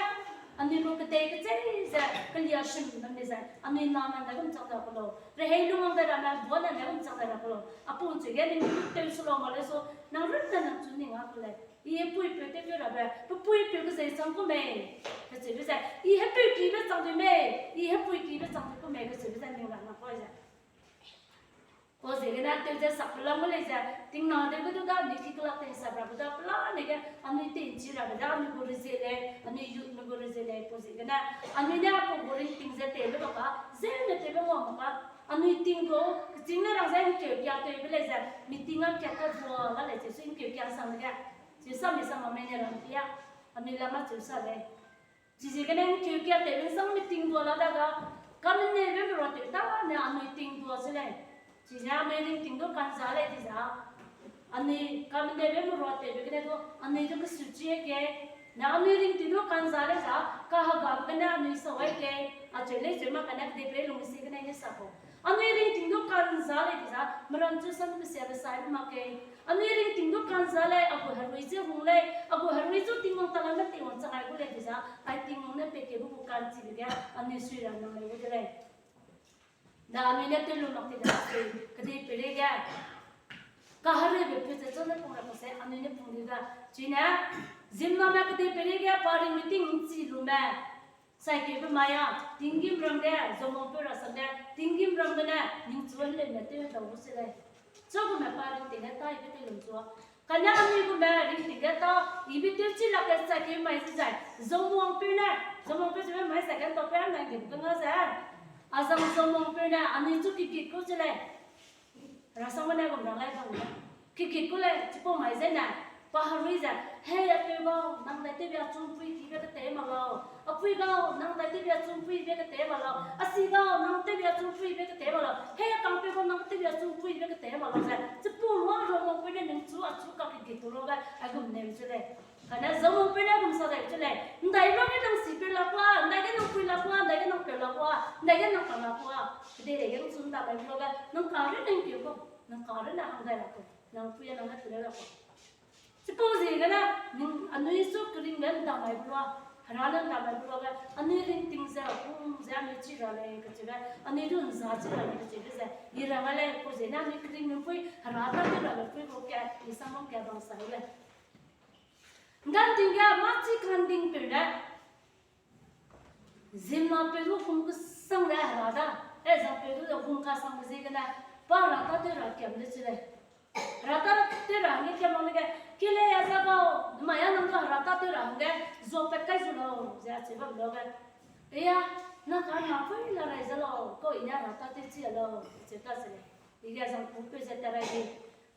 anui gu kedei kechei ze, kelia shim bam de ze, anui na nang dagum chak da ku lau. Rehei lungwang dai ramme bau ne dagum chak dai ra ku lau. Apau chige ning tew su lau ma lei su, nang runne nang chu ning a ku lei. I hepuipeu tewpeu rabe, pe puipeu kezei chang ku mei, kacheube ze, i hepeu kibe chang dui mei, i hepui kibe chang dui ku mei, kacheube ze ning ra nang kau ze. Pau ziegene tew ze sak pelam gu lei ze, ting na de gu du da, anui ki kelak tei sap rabe da, pela nege, anui tei nchi rabe da, anui gu rezie lei, anui youth me gu rezie lei, pau ziegene, anui ne apau gu ringting ze tei lu ba ka, zene tewbe ngua mak ka, anui ting du, kechîngme rang ze nkeu kia tewbe lei ze, meeting a kia ka dua la lei ze, su nkeu kia sang dege, ze sa mi sa ma mei ne ram pia, anui lam a cheu sa lei. Chiziegene nkeu kia tewbe sang meeting dua la da ga, kameneube merua tew ta ne anui ting dua se lei. Chize anui ringting du kanza lei di za. Anui kameneube merua tewbe gene du anui du kesu chi ge. Ne anui ringting du kanza lei za, kahegabe gene anui sawai ge. Acheu lei cheu mak kane kedeiperei lungsi gene ne sa kau. Anui ringting du kanza lei di za, meram chu sam kesiabe saibe mak ge. Anui ringting du kanza lei, a gu herui ze hung lei, a gu herui zu Tingwang ta la ne Tingwang chang ai gu lei di za, ai Tingwang ne pe ke gu gu kanchibe ge, anui sui ra nang lei gu de lei. Da anui ne tew lu mak ti da se, kedei peireige. Kahereube peu ze chune pung ra kau se, anui ne pung di da. Chine, ziemmename kedei peireige pa ring meeting ’nchi lume. Saikeube mai a, tinggîm ram ge, zombang peu rasam ge, tinggîm ram gene, ningchu heleume tew dau lu se lei. Chugume pa ringting ge taibe tew lum chua. Kane anui gume ringting ge ta, ibe tewchi lak ge saikeu mai ze zai, zombang peu ne, zombang peu ze mai saikeu ta pe nang ge pe nga ze. A zang zombang peu ne, anui chu kikit ku che lei. Rasam gene gum rang lai bam le. Kikit ku lei, chipau mai zene, pa herui ze, hei apeu gau, nang dai tewbia chum pui kibe ketei ma lau. Apui gau, nang dai tewbia chum puibe ketei ma lau. Asi gau, nang tewbia chum puibe ketei ma lau. Hei akangpeu gau, nang tewbia chum puibe ketei ma lau ze. Chipau lua zombang peu ne ningchu achu kakikit tu lu ge, aigum nem che lei. Kane zombang peu ne gum sa dai che lei. ’Ndaime ge nang sipeu la kua, ’ndaige nang pui la kua, ’ndaige nang peu la kua, ’ndaige nang pa la kua. Kedeireige nang chu ’ndamai lu ge, nang karunne ’ngkeu kau, nang karunne hang dai la kau, nang pui a nang ne tu le la kau. Chipau ziegene, ning anui su keringbe ’ndamai bu lua, Hera ne ’ndamai bu lua ge, anui ringting ze, hung ze, anui chi ra lei kacheube, anui du ’nza chi ra lei kacheube ze, i rang a lei, pau ziegene anui keringbe pui, Hera tâtew rabe pui gu ka, i sam bam ka bam sa lei. ’Ndamting ge mâ chi kandingpeu le, ziemmenapeu du hung kesang le Hera da, e zangpeu du ze hung kasangbe ziegene, pa Hera tâtew ra kiam de chi lei. Hera tâtew ra hangge kiam mak lege, kelei a za gau, nemai a nang du Hera tâtew ra hangge, zuapat kai zu lau, ze acheu bam lu ge. Eya, nang ka napui la rai ze lau, kau i ne Hera tâtew chi a lau, acheu ta se lei. Ige zangpupeu ze tat rai di.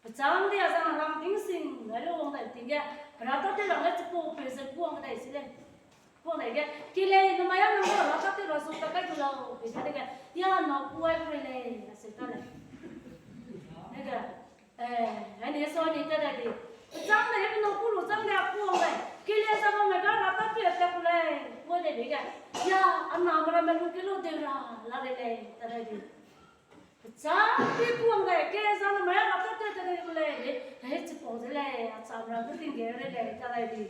Pechâng de a zang rang ting sing, a lu wang dai ting ge, Hera tâtew ra hangge chipaupeu ze kuang dai se lei. Kuang dai ge, kelei nemai a nang du Hera tâtew ra zuapat kai zu lau, pe dadege, ya nang kuai ku rei lei, acheu ta lei. Nege, eh, ane sa ni tat dai di. Pechâng de, ebe nang ku lu châng de a kuang lei. Kelei a za bam me ga Hera tâtew tat ku lei, kuai dai di ge. Ya, a name ramme lungkeu lu deu ra, la rei lei, tat dai di. Pechâng di kuang lei, kelei a za nemai a Hera tâtew tat dai ku lei, hei chipau ze lei, a cham ra du tinggeu rei lei, tat dai di.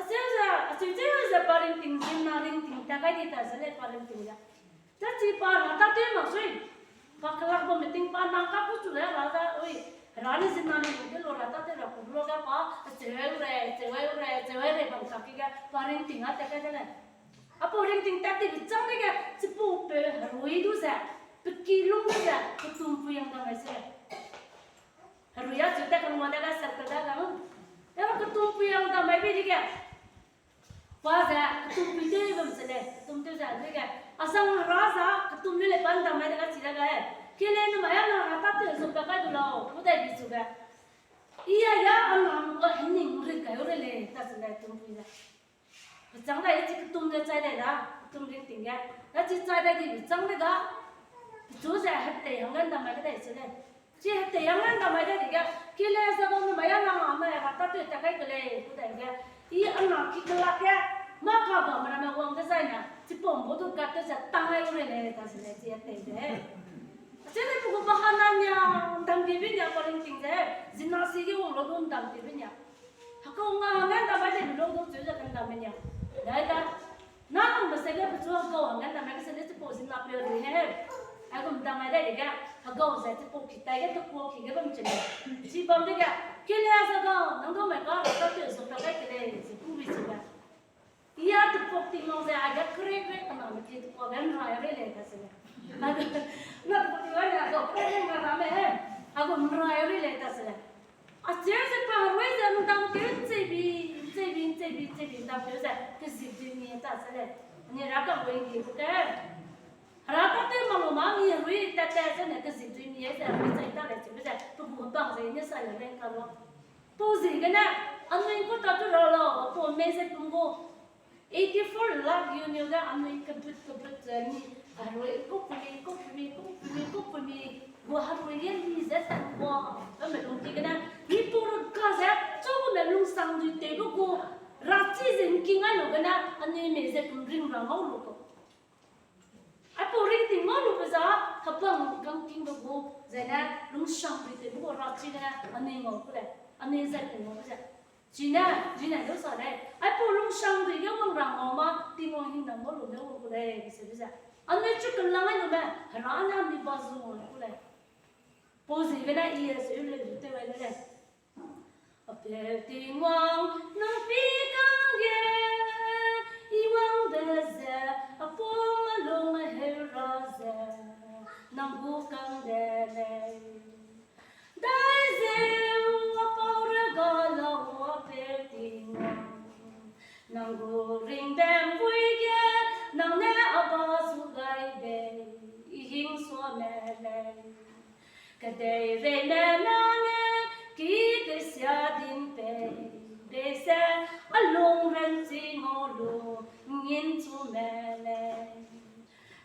Acheu ze, acheu cheu ze pa ringting ziemmena ringting tat kai di ta ze lei pa ringting ze. Tachi pa Hera tâtew mak sui. Pa kelak bamme ting pa nang kaku chu le Hera da, ui. Hera ne ziemmena ringting tew lu Hera tâtew ra ku lu ge pa, acheu ai u rei, acheu ai u rei, acheu ai rei bam kak ki ge, pa ringting a tat kai de lei. Apau ringting tat di pechâng dege, chipaupeu herui du ze, pe ki lung du ze, ketum pui yang dam mai se lei. Herui a chu tat kang ma dege, circle da ga. E ketum pui yang dam mai bei dege. Pa ze, ketum pui tew bam se lei, ketum tew ze dege. A zang Hera za, ketum le lei pa ’ndam mai dege chi dege. Kelei nemai a nang Hera tâtew zuapat kai du lau, ku dai di chu ge. I a ya a nang ga hening rit kai u rei lei, ta se lei ketum pui ze. Pechâng dai chi ketum ze chai dai da, ketum ringting ge. Dachi chai dai di pechâng de ga. Pechu ze hetei hangge ’ndam mai kedai se lei. Chi hetei hangge ’ndam mai dai di ge. Kelei a za bam nemai a nang a mai Hera tâtew tat kai ke lei, ku dai ge. I a nang ki kelak ge. Mâ ka bamme ramme wang dezaine. Chipau ’mbu du gat tew ze tang ai u rei lei, ta se lei chi hetei ze. Acheu lei pe gu bahana nia, ’ndam di be nia pa ringting ze. Ziemmena si ge wang lu du ’ndam di be nia. Hekau nga hangge ’ndam mai dai lu du cheu ze ’ndam me nia. Dai da, na nang be se ge pechu hekau hangge ’ndam mai ke se le chipau ziemmenapeu herui ne he. Aigum ’ndam mai dai dege, hekau ze chipau ki tai ge tekua ki ge bam che lei. Chi bam dege, kelei a za ga, nang du mai ga Hera tâtew zuapat kai ke lei, ze ku bi che lei. I a tepok ting lau ze, aige kerek kerek kena me ki tepok ge ’nrai rei lei ta se lei. Na tepok ting lau ne, a ga kerek kerek kena me he. A ga ’nrai rei lei ta se lei. Acheu ze pa herui ze ’ndam keu ’ncheibi, ’ncheibi, ’ncheibi, ’ncheibi ’ndam keu ze, kezik dui mi ta se lei. Ni ra ka wei di bu ke. Hera tâtew mak lu ma mi herui tat tat zene kezik dui mi ze herui chai ta lei chibe ze, pe gu hebang ze i ne sa le lei ka lau. Pau ziegene, anui ’ngkau tâtew ra lau, apau mei ze pum gu. Eighty-four lakh union ge anui kebut kebut ze ni, herui ’ngkau pemi, ’ngkau pemi, ’ngkau pemi, ’ngkau pemi, gu herui ge ni ze tan gua, bamme lungki gene, mi pau rega ze, chu gume lungsangdui tewbe gu, rachi ze ’ngking ai lu gene, anui mei ze pum ring ra ngau lu kau. Aipau ringting ngau lube za, hebang kangkingbe gu, zene lungsangdui tewbe gu rachi gene, anui ngau ku lei, anui zai ku ngau ku ze. Chine, chine du sa lei. Aipau lungsangdui ge wang ra ngau ma, Tingwang hing nang ngau lu ne wang gu lei, be se be ze. Anui chu kelang ai lu me, Hera ne anui ba zu wang gu lei. Pau ziegene i e se u lei lu tew ai de lei. Apeu Tingwang, nang pi kangge, i wangbe ze, a pum a lung a heu ra ze, nang gu kang de lei. Dai zeu a pau rega lau apeu Tingwang, nang gu ringbe ’mpui ge, nang ne a ba zu gai bei, i hing suame lei. Kedeireime nang ne ki kesia din pei bei ze, a lung ranchi ngau lu, ngin chume lei.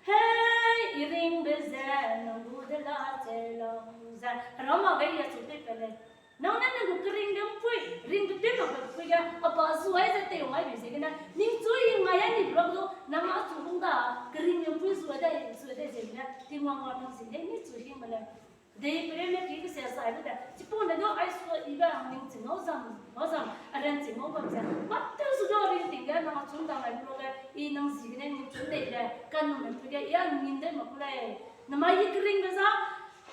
Hei, i ringbe ze, nang gu de la cheu lau ze, Hera mâ ge i achu pei pe lei. Nang ne nang gu keringbe ’mpui, ringbe tewmakbe ’mpui ge, a ba zu ai ze tei wang ai bei ziegene, ningchu i ngai ai ni bro du, nang achu hung da, keringbe ’mpui zu ai dei, zu ai dei ziegene, Tingwang a nang zi lei, ningchu hing me lei. Dei pereme ki kesia sai lu de, chipau ne du ai su ibe a ningching ngau zam, ngau zam, a ranching ngau bam ze, mâ tew su du ringting ge, nang achu da ngai lu ge, i nang ziegene ningchu dei de, kanu me ’mpui ge, i a ning dei mak ku lei. Namai i keringbe za,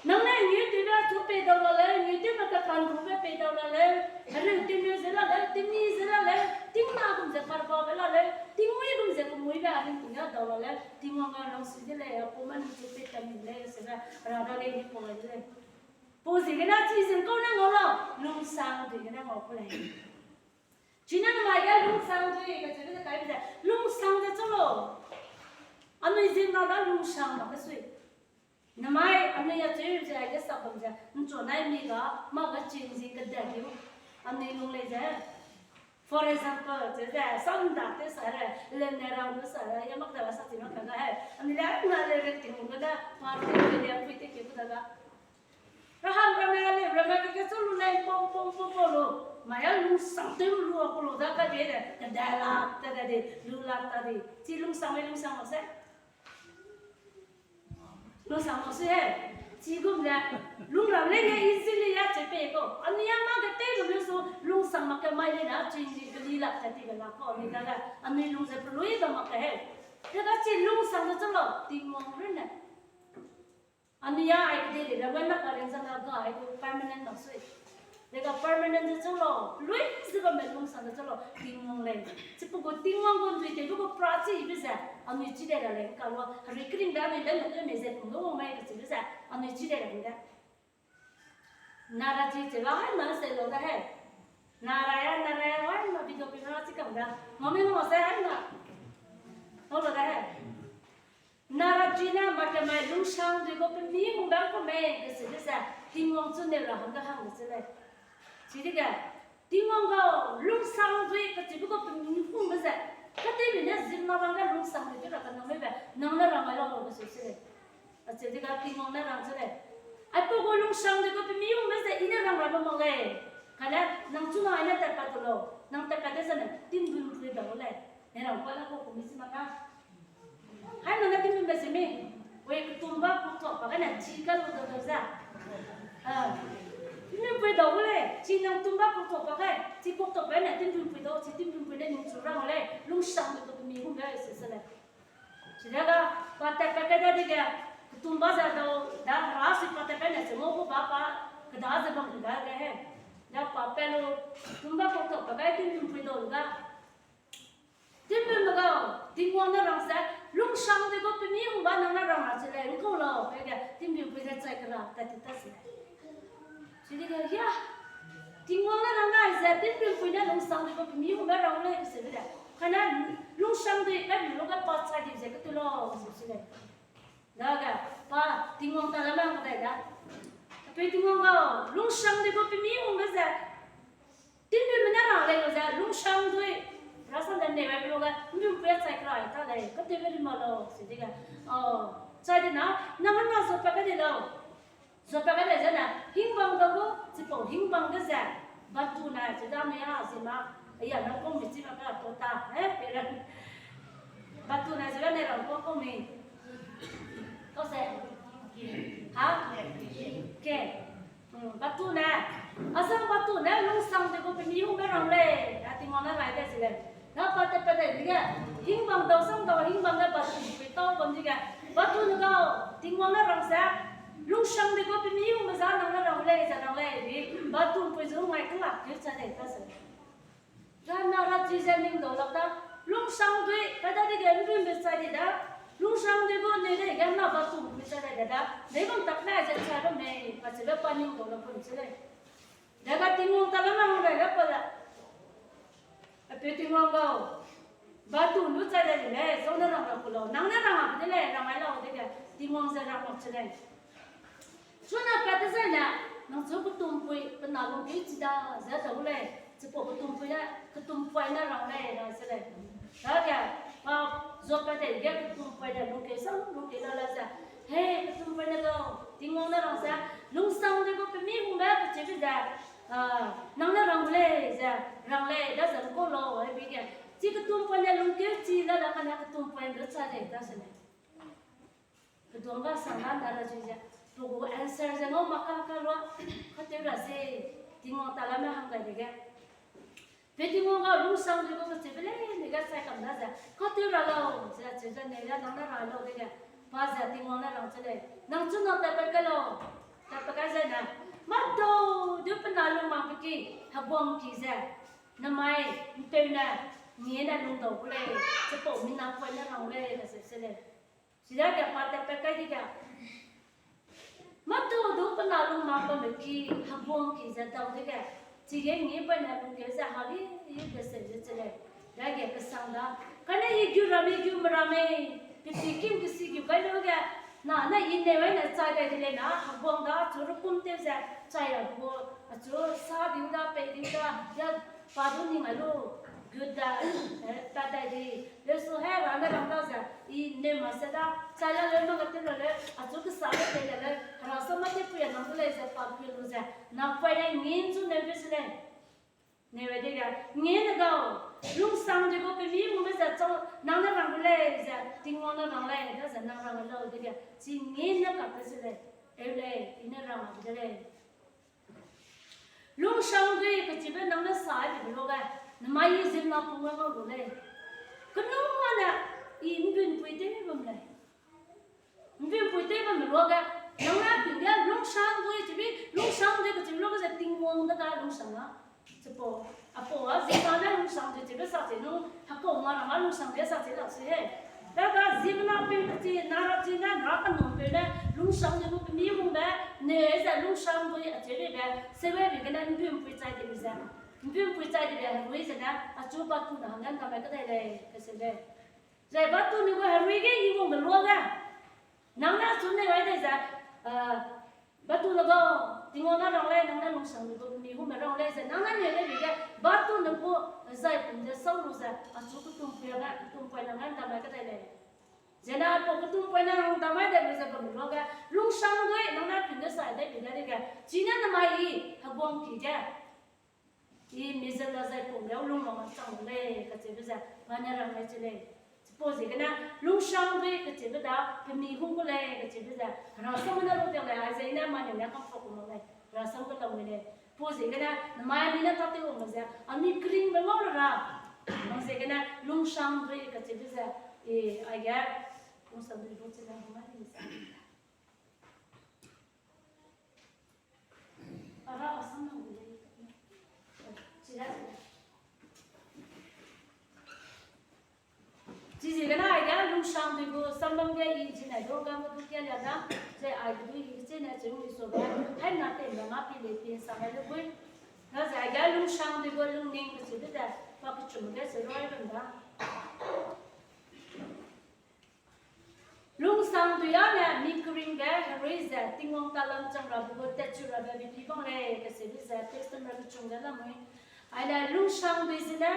nang ne ngiu tewbe achu pei dau la lei, ngiu tewbe ka kanrube pei dau la lei, hereu tewme ze la lei, temi ze la lei, tingna gum ze karbabe la lei, tingmui gum ze kemuibe a ringting ge dau la lei, Tingwang a nang si de lei, a pum a ningchu pei ta mi lei, sebe, Hera dage i pau ai de lei. Pau ziegene chi zingkau ne ngau lau, lungsangdui gene ngau ku lei. Chine namai ge lungsangdui kacheube ze kaibe ze, lungsang ze chu lau. Anui ziemmena da lungsang mak kesui. Namai anui acheu ze aige sak bam ze, ’nchu nai mi ga, mâ ga ching zi kedat leu. Anui lung lei ze, for example, cheu ze, samda tew sa re, lenne rang du sa re, ya mak da sa chi mak ka ga he. Anui le na le re ting gu da, party le le pui te ki gu da ga. Rahang ramme le ramme ke kechu lu lei pom pom pom pom lu. Mai a lungsang tew lu a ku lu da ka de de, keda lak ta de de, lu lak ta de. Chi lungsang me lungsang mak se. Lungsang mak se he. Chigum le, lungram lei nge easily ya che pei kau. Anui a mâ ge tew lu lu su, lungsang mak ke mai lei na, chi zi keli lak ta ti be lak kau, anui da le, anui lung ze pelui ba mak ke he. Dega chi lungsang de chu lau, Tingwang runne. Anui a ai kedei le, wena ka ren zang na ga ai du permanent mak sui. Dega permanent ze chu lau, lui ze bamme lungsang ze chu lau, Tingwang lei. Chipau gu Tingwang gu ’ntui tewbe gu pra chibe ze, anui chi dei ra lei, ka lua, herui keringbe anui le ne tew mei ze pung lu wang mei kacheube ze, anui chi dei ra lei de. Nara chi cheu ba hai na se lau da he. Nara ya, nara ya, hai na video pi na chi kam da. Ngau mei ngau se hai na. Ngau lau da he. Nara chi ne mak ke mai lungsangdui gu pemi hung bam ku mei kacheube ze, Tingwang chu neu ra hangge hang de se lei. Chidege, Tingwang gau, lungsangdui kacheube gu pemi hungbe ze, katewbe ne ziemmena bang ge lungsangdui tew ra kanang mei be, nang ne rang ai lau lau kacheube se lei. Acheu dega Tingwang ne rang se lei. Aipau gu lungsangdui gu pemi hungbe ze i ne rang ra ba mak lei. Kane nang chuna ai ne tatpat tu lau. Nang tatpat de zene tingbun pui dau lei. Ne rang pa la kau ku mi si mak ka. Hai nang ne tingbun be se mi. Wei ketumba kuktuak pa gene chi ka lu dau dau ze. Tingbun pui dau gu lei. Chi nang tumba kuktuak pa ge. Chi kuktuak pa ne tingbun pui dau, chi tingbun pui ne ningchu rang lei. Lungsangdui gu pemi hungbe se se lei. Chidega, pa tatpat kai dadege, ketumba ze dau, da hera si pa tatpat ne se ngau gu ba pa, keda ze bam keda ge he. Da pa pat lu, tumba kuktuak pa gai tingbun pui dau lu ga. Tingbun me gau, Tingwang ne rang se, lungsangdui gu pemi hungba nang ne rang ra che lei, ’ngkau lau, pe ge, tingbun pui ze chai kera, tat ti ta se lei. Chidege, ya, Tingwang ne rang gai ze, tingbun pui ne lungsangdui gu pemi hungbe rang lei, seube de. Kane, lungsangdui, kai bi lu ga pa chai di ze, ketu lau, se se lei. Dage, pa, Tingwang ta la mang dai da. Apeu Tingwang gau, lungsangdui gu pemi hungbe ze, tingbunme ne rang lei lu ze, lungsangdui. Rasam de ne bai lu ga, tingbun pui a chai kera ta lei, katewbe ri ma lau, se dege. O, chai di na, nang na zuapat kai di lau. Zuapat kai lei zene, hingbang dau gu, chipau hingbang ge ze, batu na, chida me a, zima, ya na kong mi chi ma ka to ta, eh, pe ra. Batu na, zima ne rang kong kong mi. Kau se? Ha? Ke. Batu ne, Azang batu ne lungsang de gu pemi hungbe rang lei, a Tingwang ne rai de chi lei. Na pa te pa de dige, hingbang dau sang dau hingbang ne batu pui tau bam dige, batu ne gau, Tingwang ne rang se, lungsang de gu pemi hungbe za nang ne rang lei, ze rang lei, di, batu pui zu ngai kelak keu cha lei, ta se. Rana ra chi ze ning dau lak da, lungsang dui, ka da dige nrun be chai di da, lungsang dui gu ne de ge na batu pui chai de da, de bam tak na ze chai bam mei, pa chibe pa ning dau lak bam chi lei. Dega Tingwang ta la mang dai la pa la. Apeu Tingwang gau. Batu lu chai dai de lei, zau ne rang ra ku lau. Nang ne rang a de lei, rang ai lau dege. Tingwang ze rang mak chi lei. Chuna pat te zai ne, nang chu ketumpui, pe na lungkeu chi da, ze dau lei. Chipau ketumpui ne, ketumpui ne rang lei, rang se lei. Dage, pa, zua pat dege ketumpui ne lungkeu sang, lungkeu la la ze. He, ketumpui ne gau, Tingwang ne rang se, lungsang de gu pemi hungbe kechibe ze, a, nang ne rang gu lei ze, rang lei, da ze kau lau, hebi ge. Chi ketumpui ne lungkeu chi la la kane ketumpui ne cha lei, da se lei. Keduang ga sang ga nda ra chui ze, pe gu answer ze ngau mak ka ka lua, katew ra se, Tingwang ta la me hang gai dege. Pe Tingwang ga lungsang de gu kechibe lei, ne ga chai kam da ze, katew ra lau, ze cheu ze ne ga nang ne ra lau dege. Pa ze Tingwang ne rang che lei, nang chuna tatpat kai lau, tatpat kai zai ne, mâ dau du pe na lung mak pe ki, heguang ki ze, namai, ’mpeu ne, ngie ne lung dau gu lei, chipau mi na pui ne rang lei, ze se lei. Chidage pa tatpat kai dege, mâ dau du pe na lung mak bambe ki, heguang ki ze dau dege, chige ngie pui ne lungkeu ze hali, de se ze che lei. Dage kesang da, kane i gu ramme gu me ramme, kesi kim kesi gu kai lu ge, na ne i ne wai ne chai dai de lei na, heguang da chu rukum tew ze, chai ra gu, achu sa diu da, pei diu da, ya pa du ning a lu, gut da, eh, pat dai di, lesu he ra ne rang da ze, i ne ma se da, chai la leu, mâ tew la leu, achu kesa le tei la leu, hera sa mâ tew pui a nang gu lei ze pa pui lu ze, na pui ne ngin chu ne be se lei. Ne we dege, ngin ne gau, lungsang de gu pemi hungbe ze chau, nang ne rang gu lei ze, Tingwang ne rang lei, da ze nang rang lau dege, chi ngin ne kak te se lei, eu lei, i ne rang a de lei. Lungsangdui kechibe nang ne sa ai be luage, namai i ziemmena pung ga ngau lu lei. Kenungane i ’mbunpui tew bam lei. ’Mbunpui tew bam luage, nang ne pung ge lungsangdui chibe, lungsangdui kechibe luage ze Tingwang de ga lungsang a. Chipau, apau a ziemmena ne lungsangdui chibe sa chi nung, hekau ma rama lungsangdui sa chi lak se he. Dega ziemmena peu chi, na ra chi ne, na kanum peu ne, lungsangdui gu pemi hungbe, ne ze lungsangdui achibe be, sewe bi gene ’mbunpui chai dibe ze. ’Mbunpui chai dibe herui zene, achu batu ne hangge ’ndamai kedai lei, kese lei. Zai batu ne gu herui ge i wangbe luage. Nang ne achu ne gai dei ze, batu ne gau, Tingwang ne rang lei, nang ne lungsangdui gu pemi hungbe rang lei ze, nang ne ne lei bi ge, batu ne gu zai pum ze sau lu ze, achu ketumpui ne, ketumpui nang ne ’ndamai kedai lei. Zene apau ketumpui ne ’ndamai dai lu ze bam luage, lungsangdui nang ne pum ge sai dai bi ge dege, chine namai i, heguang ki ge. I mi zeu la zai pum leu lung wang chang lei, kacheube ze, pa ne rang lei che lei. Chipau ziegene, lungsangdui kacheube da, pemi hung gu lei, kacheube ze, rasam ne lu teu lei, aize i ne ma ne ne kam fok lu lei, rasam ge lau lei. Pau ziegene, namai mi ne tâtew wang ze, anui keringbe ngau lu ra. Nang ziegene, lungsangdui kacheube ze, i, aige, lungsangdui lu che lei, namai mi ze. Ara asam nang gu lei. Chira. Chiziegene aige lungsangdui gu sambam ge i zinai du gam du kia lia da. Ze aige du i chene cheu mi su ge. Haina tei me ma pi lei pi sa mai lu bui. Ga ze aige lungsangdui gu lungning kacheube ze pa kechum ge se roi bam da. Lungsangdui â ne mi keringbe herui ze Tingwang talam chang rabe gu tatchu rabe bi pi bang lei, kacheube ze Testament kechum ge lamui. Aine lungsangdui zene,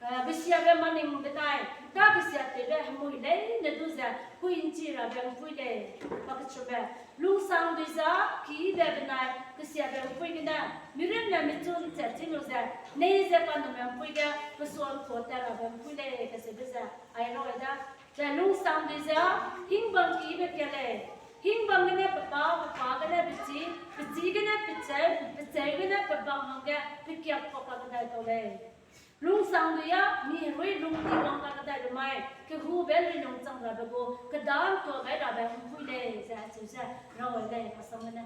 eh, kesiabe maning benai, ka kesiatewbe hemui leine du ze, hui ’nchi rabe ’mpui lei, pa kechumbe. Lungsangdui ze, kibe benai, kesiabe ’mpui gene, mirimne michu ’nchat chi lu ze, nei ze kanume ’mpui ge, kesua'ntua tat rabe ’mpui lei, kacheube ze, ai rau ai da. Ze lungsangdui ze, hingbang kibe ka lei. Hingbang gene pe pa, pe pa gene pe chi, pe chi gene pe cheu, pe cheu gene pe bang hangge pe kiak pa pa kedai tau lei. Lungsang du ya, mi herui lung ti wang ka kedai be mai, kehube lui lung chang rabe gu, kedam tua gai rabe hungpui lei, ze acheu ze, rawai lei, asang gene.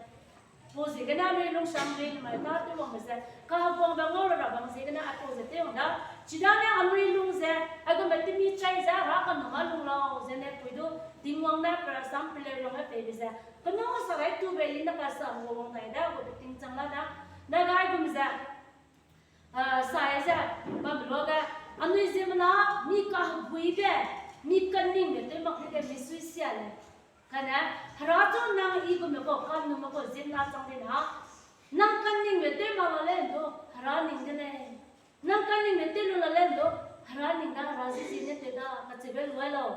Pau ziegene anui lungsang lui mai ta tew wangbe ze, kaheguangbe ngau ra bam ziegene aipau ze tew wang da. Chidane anui lung ze, aigumbe temi chai ze, Hera kanuma lung lau, zene pui du, Tingwang ne pe rasam peleu lung ne peibe ze, kena sarai tube i ne kasam gu wang dai da, gu beting chang la da. Nagaigum ze, ah, sai ze, bam luage, anui ziemmena, mi kaheguibe, mi kaningbe tew mak dege misui sia lei. Kane, Hera chu nang i gume kau, kanume kau, ziemmena chang di na. Nang kaningbe tew mak la lei du, Hera ning de lei. Nang kaningbe tew lu la lei du, Hera ning da, Hera zi zi ne tew da, kacheube lu ai lau.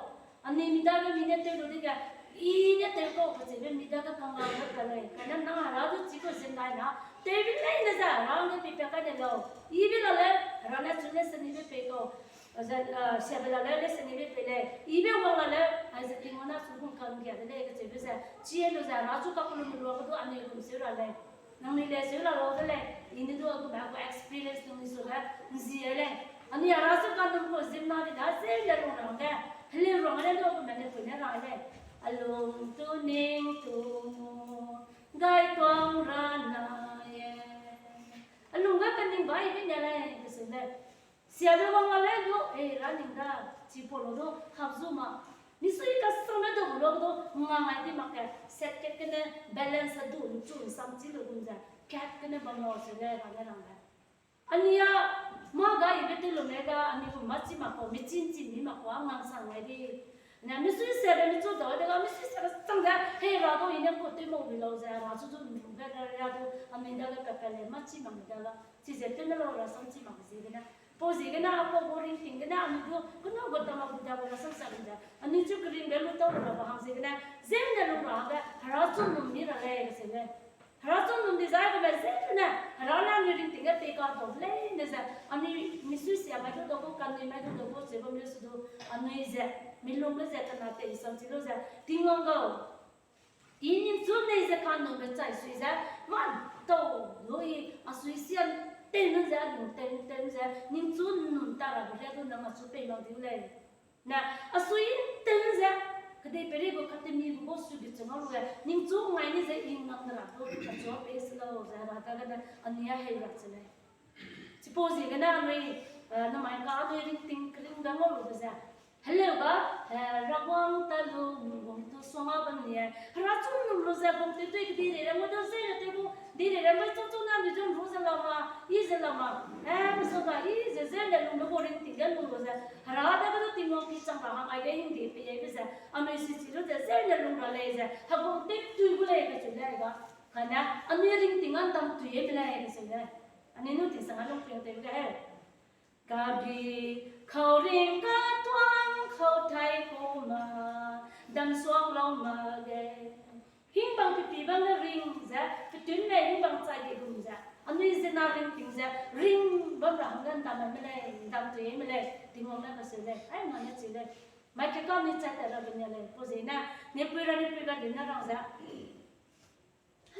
Anui mi dage mi ne tew lu dege, i ne tew kau kacheube mi dage kangga lu ka lei. Kane nang Hera du chi kau zin dai na, tewbe leine ze Hera ne peipat kai de lau. Ibe la lei, Hera ne chu ne senibe pei kau. Ze, ah, siabe la lei, le senibe pei lei. Ibe wang la lei, aize Tingwang ne chu hung kanggia de lei kacheube ze. Chi lu ze Hera chu kakellum luage du anui gum seu ra lei. Nangnui le seu la lau de lei, i ne du agu ba gu experience nangnui su ge, nzi ai lei. Anui Hera chu kanum kau ziemmena di da, zeu le lung ra hangge, heleu ra hangge du agu ba ne pui ne ra lei. A lung tu ning tu, gai tuang ra na ye. A lung ge kaning bai be ne lei, keseu lei. Siabe wang la lei du, e, Hera ning da, chipau lu du, hap zu ma. Misui kasangme du lu du, ngangai di mak ke, set kat gene, balance a du, nchu nsam chi lu gum ze, kat gene bam lau seu lei, ra ne rang lei. Anui a, mâ ga ibe tew lu me ga, anui gu mâ chi mak kau, mi chin chin mi mak kau, a ngang sang ngai di. Ne, misui siabe mi chu dau de ga, misui siabe chang de, hei Hera du i ne kau tew mau bi lau ze, Hera chu du nru ge, Hera du, anui dage pat pat lei, mâ chi mak mi da la. Chize tew ne lau Hera sam chi mak ziegene. Pau ziegene, apau gu ringting gene, anui du, kena gu tama gu da gu rasam sa gum ze. Anui chu keringbe lu tau ra ba hang ziegene, zene lung ra hangge, Hera chu num mi ra lei, kese lei. Hera chu num di zai gene, zene, Hera ne anui ringting ge tei ka dau leine ze, anui misui sia mai du dau gu, kanui mai du dau gu, ze bam le su du, anui ze, mi lungbe ze, kena tei sam chi lu ze, Tingwang gau. I ningchu nei ze kanumbe chai sui ze, man tau lu i, a sui sian tew nun ze, a lung tew nun tew nun ze, ningchu nun ta rabe ria du nang a chu pei mak diu lei. Ne, a sui tew nun ze, kedeipeirei gu katemi gu gu sui bi chu ngau lu ge, ningchu ngai ni ze i nang ne ra du, a chu pei se lau ze, Hera dagene, anui a heu ra che lei. Chipau ziegene anui, eh, namai ka anui ringting keringbe ngau lube ze. Heleu ga, eh, Rawang ta lu, nung tu suang a bam ni, eh, Hera chu num lu ze bam tew tui kedeireiramme du zene tew gu, deirei ramme chu chu na mi chu nru ze lau ma, i ze lau ma, eh, mi su ga i ze zene lungbe gu ringting ge num lu ze, Hera dage du Tingwang pi chang ra hang aige hingde pei aibe ze, anui sichi lu ze zene lung ra lei ze, heguang tew tui gu lei kacheu lei ga. Kane, anui ringting a ndam tui e be lei kacheu lei. Anui nu tingsang a lungping tew ge he. Kabi, kau ring ka tuang kau thai ku ma, dam suak lau ma ge. Hingbang pepi bam ne ring ze, petun lei hingbang chai di gum ze. Anui zena ringting ze, ring bam ra hangge ndam me lei, ndam tui me lei, Tingwang ne kaseu lei, ai ma ne chi lei. Mai ke ka mi chai ta ra benia lei, pau ziegene, nipui ra nipui ga di ne rang ze.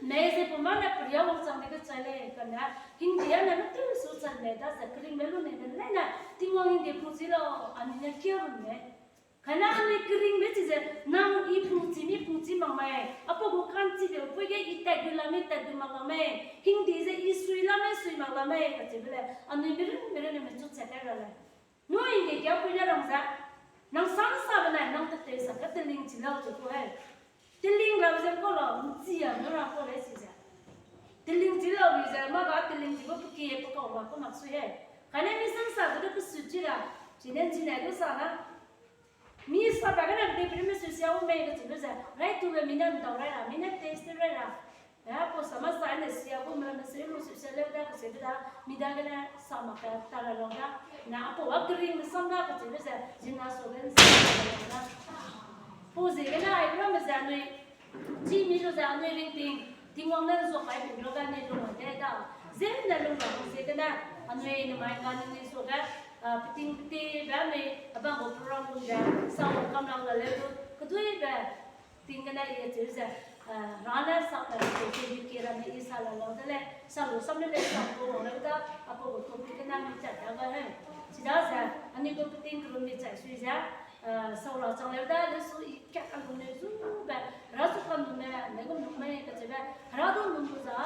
Mei ze pum bam ne peria wangchang di kechai lei, kane, hingde a ne metew su chai lei, daze keringbe lu nei ne leine, Tingwang hingde pungchi lau, anui ne kia rum lei. Kane anui keringbe chize, nang i pungchi mi pungchi mak mei, apau gu ka'nchibe pui ge i tat gu la mei, tat gu mak la mei, hingde ze i sui la mei, sui mak la mei, kacheube lei, anui merun merun ne mechu chat kai ra lei. Nui hingde kia pui ne rang ze, nang samsabe nai, nang tetei sa ka teling chi lau ze ku hei. Teling lau ze kau lau, nchi a nu ra kau lei si ze. Teling chi lau bi ze, mâ ga teling chi gu pekie pe kau ra kau mak sui hei. Kane mi samsabe du pesu chi ra, chine nchi nai du sa na. Mi sa pa gene kedeipeirei me sui sia u mei kacheu lu ze, raitube mi ne ndau rai ra, mi ne taste rai ra. Eh, pau sa ma sa ne sia gu me, me sui lu sui sia leu da kacheube da, mi dagene sa mak ka ta ra lau da. Na apau a keringbe sam da kacheube ze, zina su ge nsa da. Pau ziegene ai ramme ze anui, chi mi lu ze anui ringting, Tingwang ne nzuak kai pin lu ge anui lung ai de da. Zene lung ra ziegene, anui namai ka ni ni su ge, ah, peting peti be mei, abang gu program lu ze, sa kam rang la leu du, keduibe, Ting gene i cheu ze, eh, rane sa pe pe pe ke ramme i sa la lau de lei, sa lu sam le lei, sa lu wang lei da, apau gu topic gene mi chat da ga he. Chidaze, anui gu peting keru mi chai sui ze, eh, sau ra chang lei da, le su i kat a lu ne zu be, hera su kan lu me, me gu lu me, kacheube, hera du lu lu za,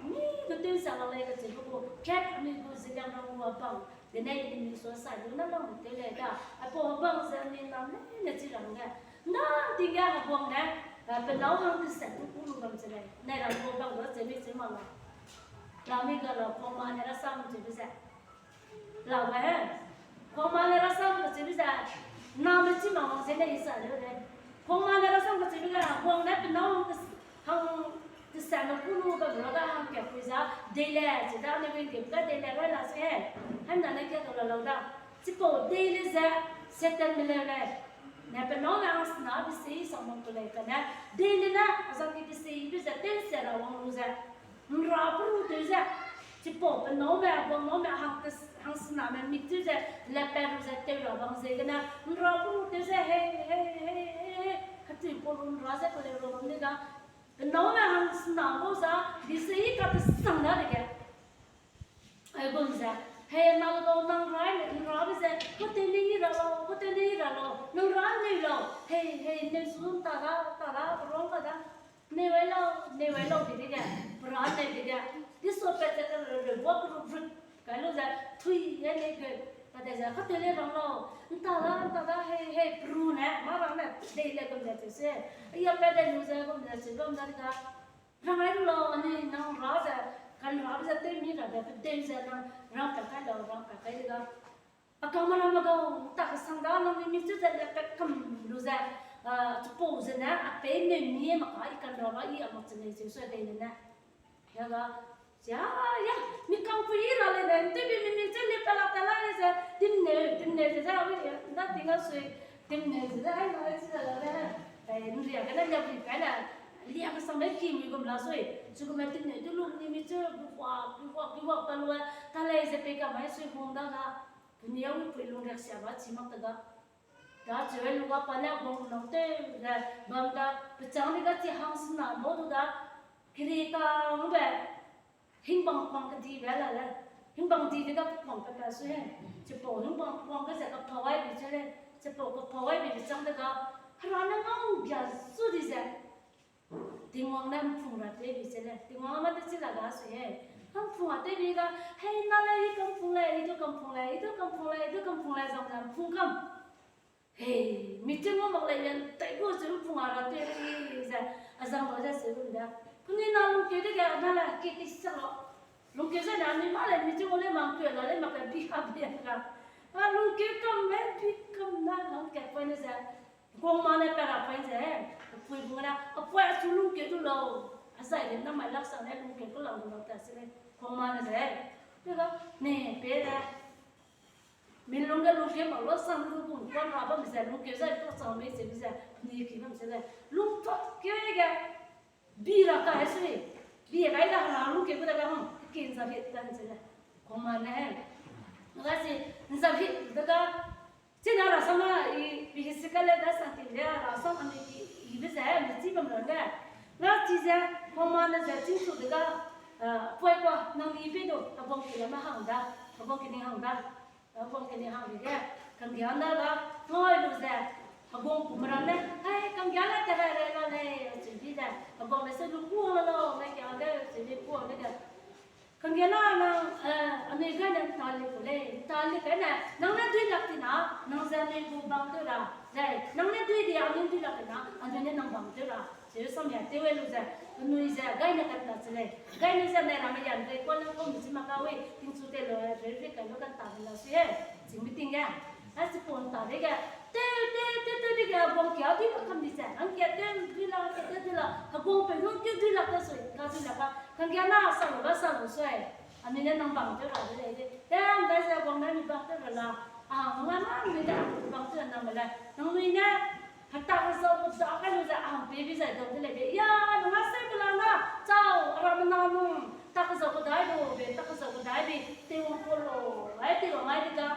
mi du tew sa la lei kacheube gu, kat anui gu Zeliangrong gu abang, gene i mi su sa lu na lang tew lei da, apau abang ze mi na ne ne chi rang ge, na ting ge heguang ne, eh, pe nâu hang teset du ku lu bam che lei. Nai ra gu bam gu che mi che ma la. La mi ga la, Kuangma ne rasam cheube ze. La ga he. Kuangma ne rasam kacheube ze. Name chi ma wang ze ne i sa leu lei. Kuangma ne rasam kacheube ze, heguang ne pe nâu hang tes-, hang teset me ku lu bam ra ga hang kapui za, dei le, chi da ne win ge ga dei le rai la se he. Haimna ne kia dau la lau da. Chipau dei le ze, Satan me leu lei. Ne pe nâu ne hangsena be se i sa mang ku lei kane. Dei le ne, a zang ki be se i be ze, tew se ra wang lu ze. Nra peru tew ze. Chipau pe nâu me, heguang nâu me hang tes-, hangsename mik tew ze, le pe lu ze tew ra bam ze gene. Nra peru tew ze, hei, hei, hei, hei, hei. Katui pau lu nra ze pe leu ra bam ne ga. Pe nâu ne hangsena bau za, di se i ka tesang da dege. Aigum ze, hei, na lu dau nang rai, nra be ze, kute ne i ra lau, kute ne i ra lau, nang ra neu lau, hei, hei, neu su ta da, ta da, rong ka da, neu ai lau, neu ai lau di dege, pe ra neu dege, di su pat ze ka re re, wa ka ru rut, kai lu ze, tui, hei, ne ge, pa de ze, kute ne rang lau, nta da, nta da, hei, hei, peru ne, mâ rang ne, dei le gum ze cheu se, ya pat de lu ze gum ze cheu gum ze di da, Rang ai lu lau, anui nang ra ze, kan ra be ze tew mi rabe, pe deu ze nang rang pat kai lau, rang pat kai de ga. A kame ramme gau, ta kesang da nang ni mi chu ze le pat kam lu ze, ah, chipau ze ne, a pei ne mi mak ka i kan ra ba i a mak che lei cheu sui dei ne ne. Ya ga, ya, ya, mi kangpui i ra lei ne, ntewbe mi mi chu le pat la ta la ze, timneu, timneu ze ze, a, na ting a sui, timneu ze ze, ai, na ai chi ze la le. Eh, nria gene liak ri kai le, liak kesang le ki mi gum la sui. Chigum le timneu du lu ni mi chu, guak, guak, guak ta lu, ta lei ze pei ka mai sui hung da ga. Puni a wi pui lung riak sia ba chi mak ta ga. Da cheu lu ga pa ne guang nang tew le, bam da, pechang de ga chi hangsena mau du da, kiri kangbe, hingbang kuang kedibe la le, hingbang di de ga kuang pe pa sui he, chipau hingbang kuang ge ze kapau ai bi che lei, chipau kapau ai bi pechang de ga, hera ne ngau bia zu di ze, Tingwang ne mpung ra tew bi che lei, Tingwang a ma te chi la ga sui he, kampung a tew bi ga, hei na lei, i kampung lei, i du kampung lei, i du kampung lei, i du kampung lei, zang ze mpung kam. Hei, mi ting wang mak lei, yan tai gu chu mpung a ra tew lei ze, a zang ba ze se lu da. Penui na lungkeu dege, na la ke ti sa lau. Lungkeu ze na ni ma lei, mi ting wang lei, mang keu la lei, mak ka bi ka bi ka. A lungkeu kam lei, bi kam na, nang ke point ze. Kuangma ne pa ra point ze, pui bu na, a pui a chu lungkeu du lau. A zai de na mai lak sang ne lungkeu ku lau du lau ta se lei. Kuangma ne ze. Pe ga, ne, pe de. Mi lungge lungkeu mak lu sang lu gu, kuan ra bam ze lungkeu zai tu chang mei ze, ze, ni ki bam ze le. Lungtuak keu ge, bi ra ka he sui, bi gai da hera lungkeu gu da ga hang, kin za hit dan ze le. Kuangma ne he. Ga si, nza hit da ga, chi na rasam a, i, bi hi si ka le da sang ti le, rasam a mi ki, i be ze, mi chi bam ra le. Nga chi ze, kuangma ne ze, chi su de ga, eh, pui kua, nang ni pe du, a bong ki le ma hang da, a bong ki ni hang da. Heguang kene hang dege, kanggia na ga, ngau lu ze, heguang pu meram ne, hai, kanggia na te rai rai la lei, cheu di ze, heguang ne se lu ku hang la lau, ne kia ge, cheu di ku hang dege. Kanggia na nang, eh, anui gai ne nta li ku lei, nta li kai ne, nang ne dui lak ti na, nang ze anui gu bang tew ra, zai, nang ne dui di anui dui lak ti na, anui ne nang bang tew ra. Cheu samia tew ai lu ze, penui ze, gai ne kat la che lei. Gai ne ze nai ramme yan rei kuan ne kau mi chi mak ka wi, tingchu te lu, rei rei kai lu kan ta de la sui he. Ching mi ting ge. A chipau nta dege. Tew, tew, tew, tew dege, heguang kia dui lak kam di ze. Hangkia tew dui lak, hangkia tew dui lak. Heguang pe lu tew dui lak ka sui, ka dui lak ka. Kanggia na sa lu ga sa lu sui. Anui ne nang bang tew ra de lei de. Te, ndai ze heguang ne mi bang tew ra la. A, nang a ma mi de bang tew ra nang me le. Nangnui ne, Heta kezau keda kai lu ze a hang pei bi zai dau de lei be. Ya, nang a seu kela na, chau, a ramme na nung, heta kezau kedai lu be, heta kezau kedai be, teiwang kau lu, ai teiwang ai de ga,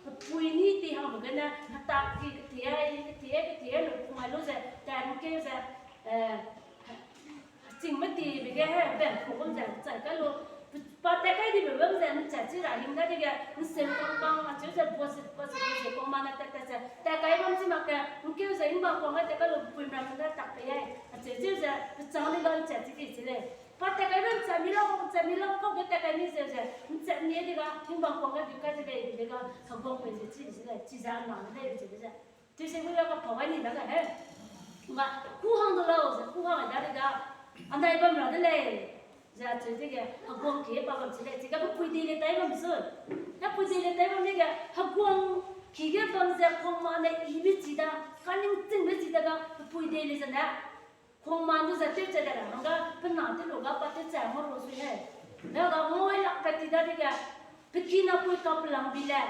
kepui ni tei hang lu gene, heta ki keti ai, keti ai, keti ai lu, pung ai lu ze, tat keu ze, eh, chingme tibe ge he, ben pu gum ze, chai kai lu, pa tat kai dibe bam ze, nchat chi ra hing dadege, nseu kang kang, acheu ze, bosit, bosit, bosit, kangmane tat tat ze, tat kai bam chi mak ge, nkeu ze, hingbang kuang ge tat kai lu, puimram da tak pe ai, acheu cheu ze, pechâng di ga nchat chi di chi lei. Pa tat kai bam nchat mi lau, nchat mi lau, kau ge tat kai mi zeu ze, nchat mi di ga, hingbang kuang ge du kai ze lei, di ga, heguang pei ze chi di chi lei, chize anang lei, chibe ze. Tewse gu ya kapau gai ni da ga he. Nga, ku hang de lau, ze ku hang da de ga. Anai bam ra de lei. Ze acheu dege, heguang ki pa bam chi lei, chige pepui dei le tai bam su. Pepui dei le tai bam dege, heguang ki ge bam ze kangmane ibe chi da, kaningchingbe chi da ga, pepui dei le ze ne. Kangman du ze tewchat de ra hangge, pe na tew lu ga pa tewchat ngau lu sui he. Daga ngau lak pat ti dadege, pe kinapui kapelangbi le.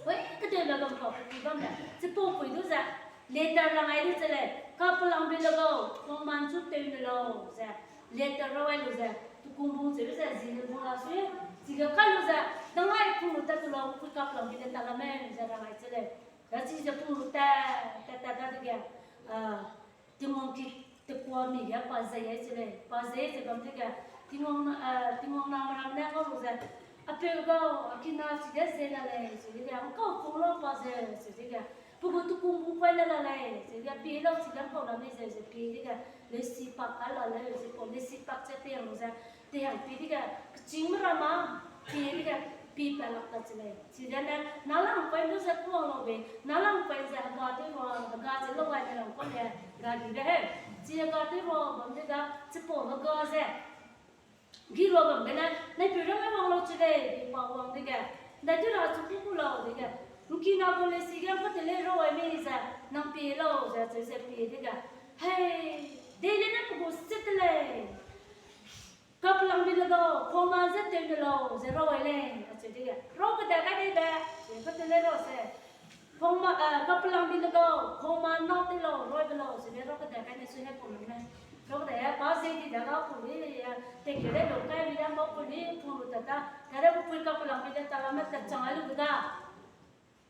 Hoi, kedeube bam kau pe ki bam le. Chipau pui du ze, letter lang ai du che lei. Kapelangbi le gau, kangman chu tew ne lau ze. Letter rau ai lu ze, tukungbung cheu ze, zi ne bung la sui. Chige kai lu ze, dangai pung lu tat tu lau, pui kapelangbi le ta la mei ze rang ai che lei. Dachi ze pung lu tat, tat, tat dadege, a, Tingwang ki tekua mi ge pa zei ai che lei, pa zei ze bam dege, Tingwang, eh, Tingwang name ramme ne ngau lu ze, apeu gau, a kina chige ze la lei, chidege, ngkau kung lau pa ze, chidege, pe gu tukungbung paî ne la lei, chidege, pie lau chige ngkau la mei ze, ze pie dege, lesi pak ka la lei, ze pau lesi pak ze teiang lu ze, teiang pie dege, kechîngme ramme, pie dege, pie pa lak ta che lei. Chidene, nalangpaî du ze kuang lau bei, nalangpaî ze hega tew ra, hega ze lau gai ne lang kau le, ga dibe he. Chi hega tew ra bam dege, chipau hega ze. Gi ra bam gene, naipeu ramme wang lau che lei, di pa wang dege. Ndai tew ra chu ku ku lau dege. Nkina gu lesi ge pa te lei rau ai mei ze, nang pie lau ze, cheu ze pie dege. Hei, dei le ne pe gu set te lei. Kapelangbi le gau, kangman ze tew ne lau, ze rau ai lei, acheu dege. Rau keda kai dei be, ze pa te lei rau se. Kangma, eh, kapelangbi le gau, kangman nâu tew lau, rau ai be lau, ze be rau keda kai ne sui ne pung ne. Rau keda pa ze di da ga pung di, eh, tekeu lei lu kai mi da mau pung di, pung lu ta ta. Kade pepui kapelangbi le ta la me ta chang ai lu da.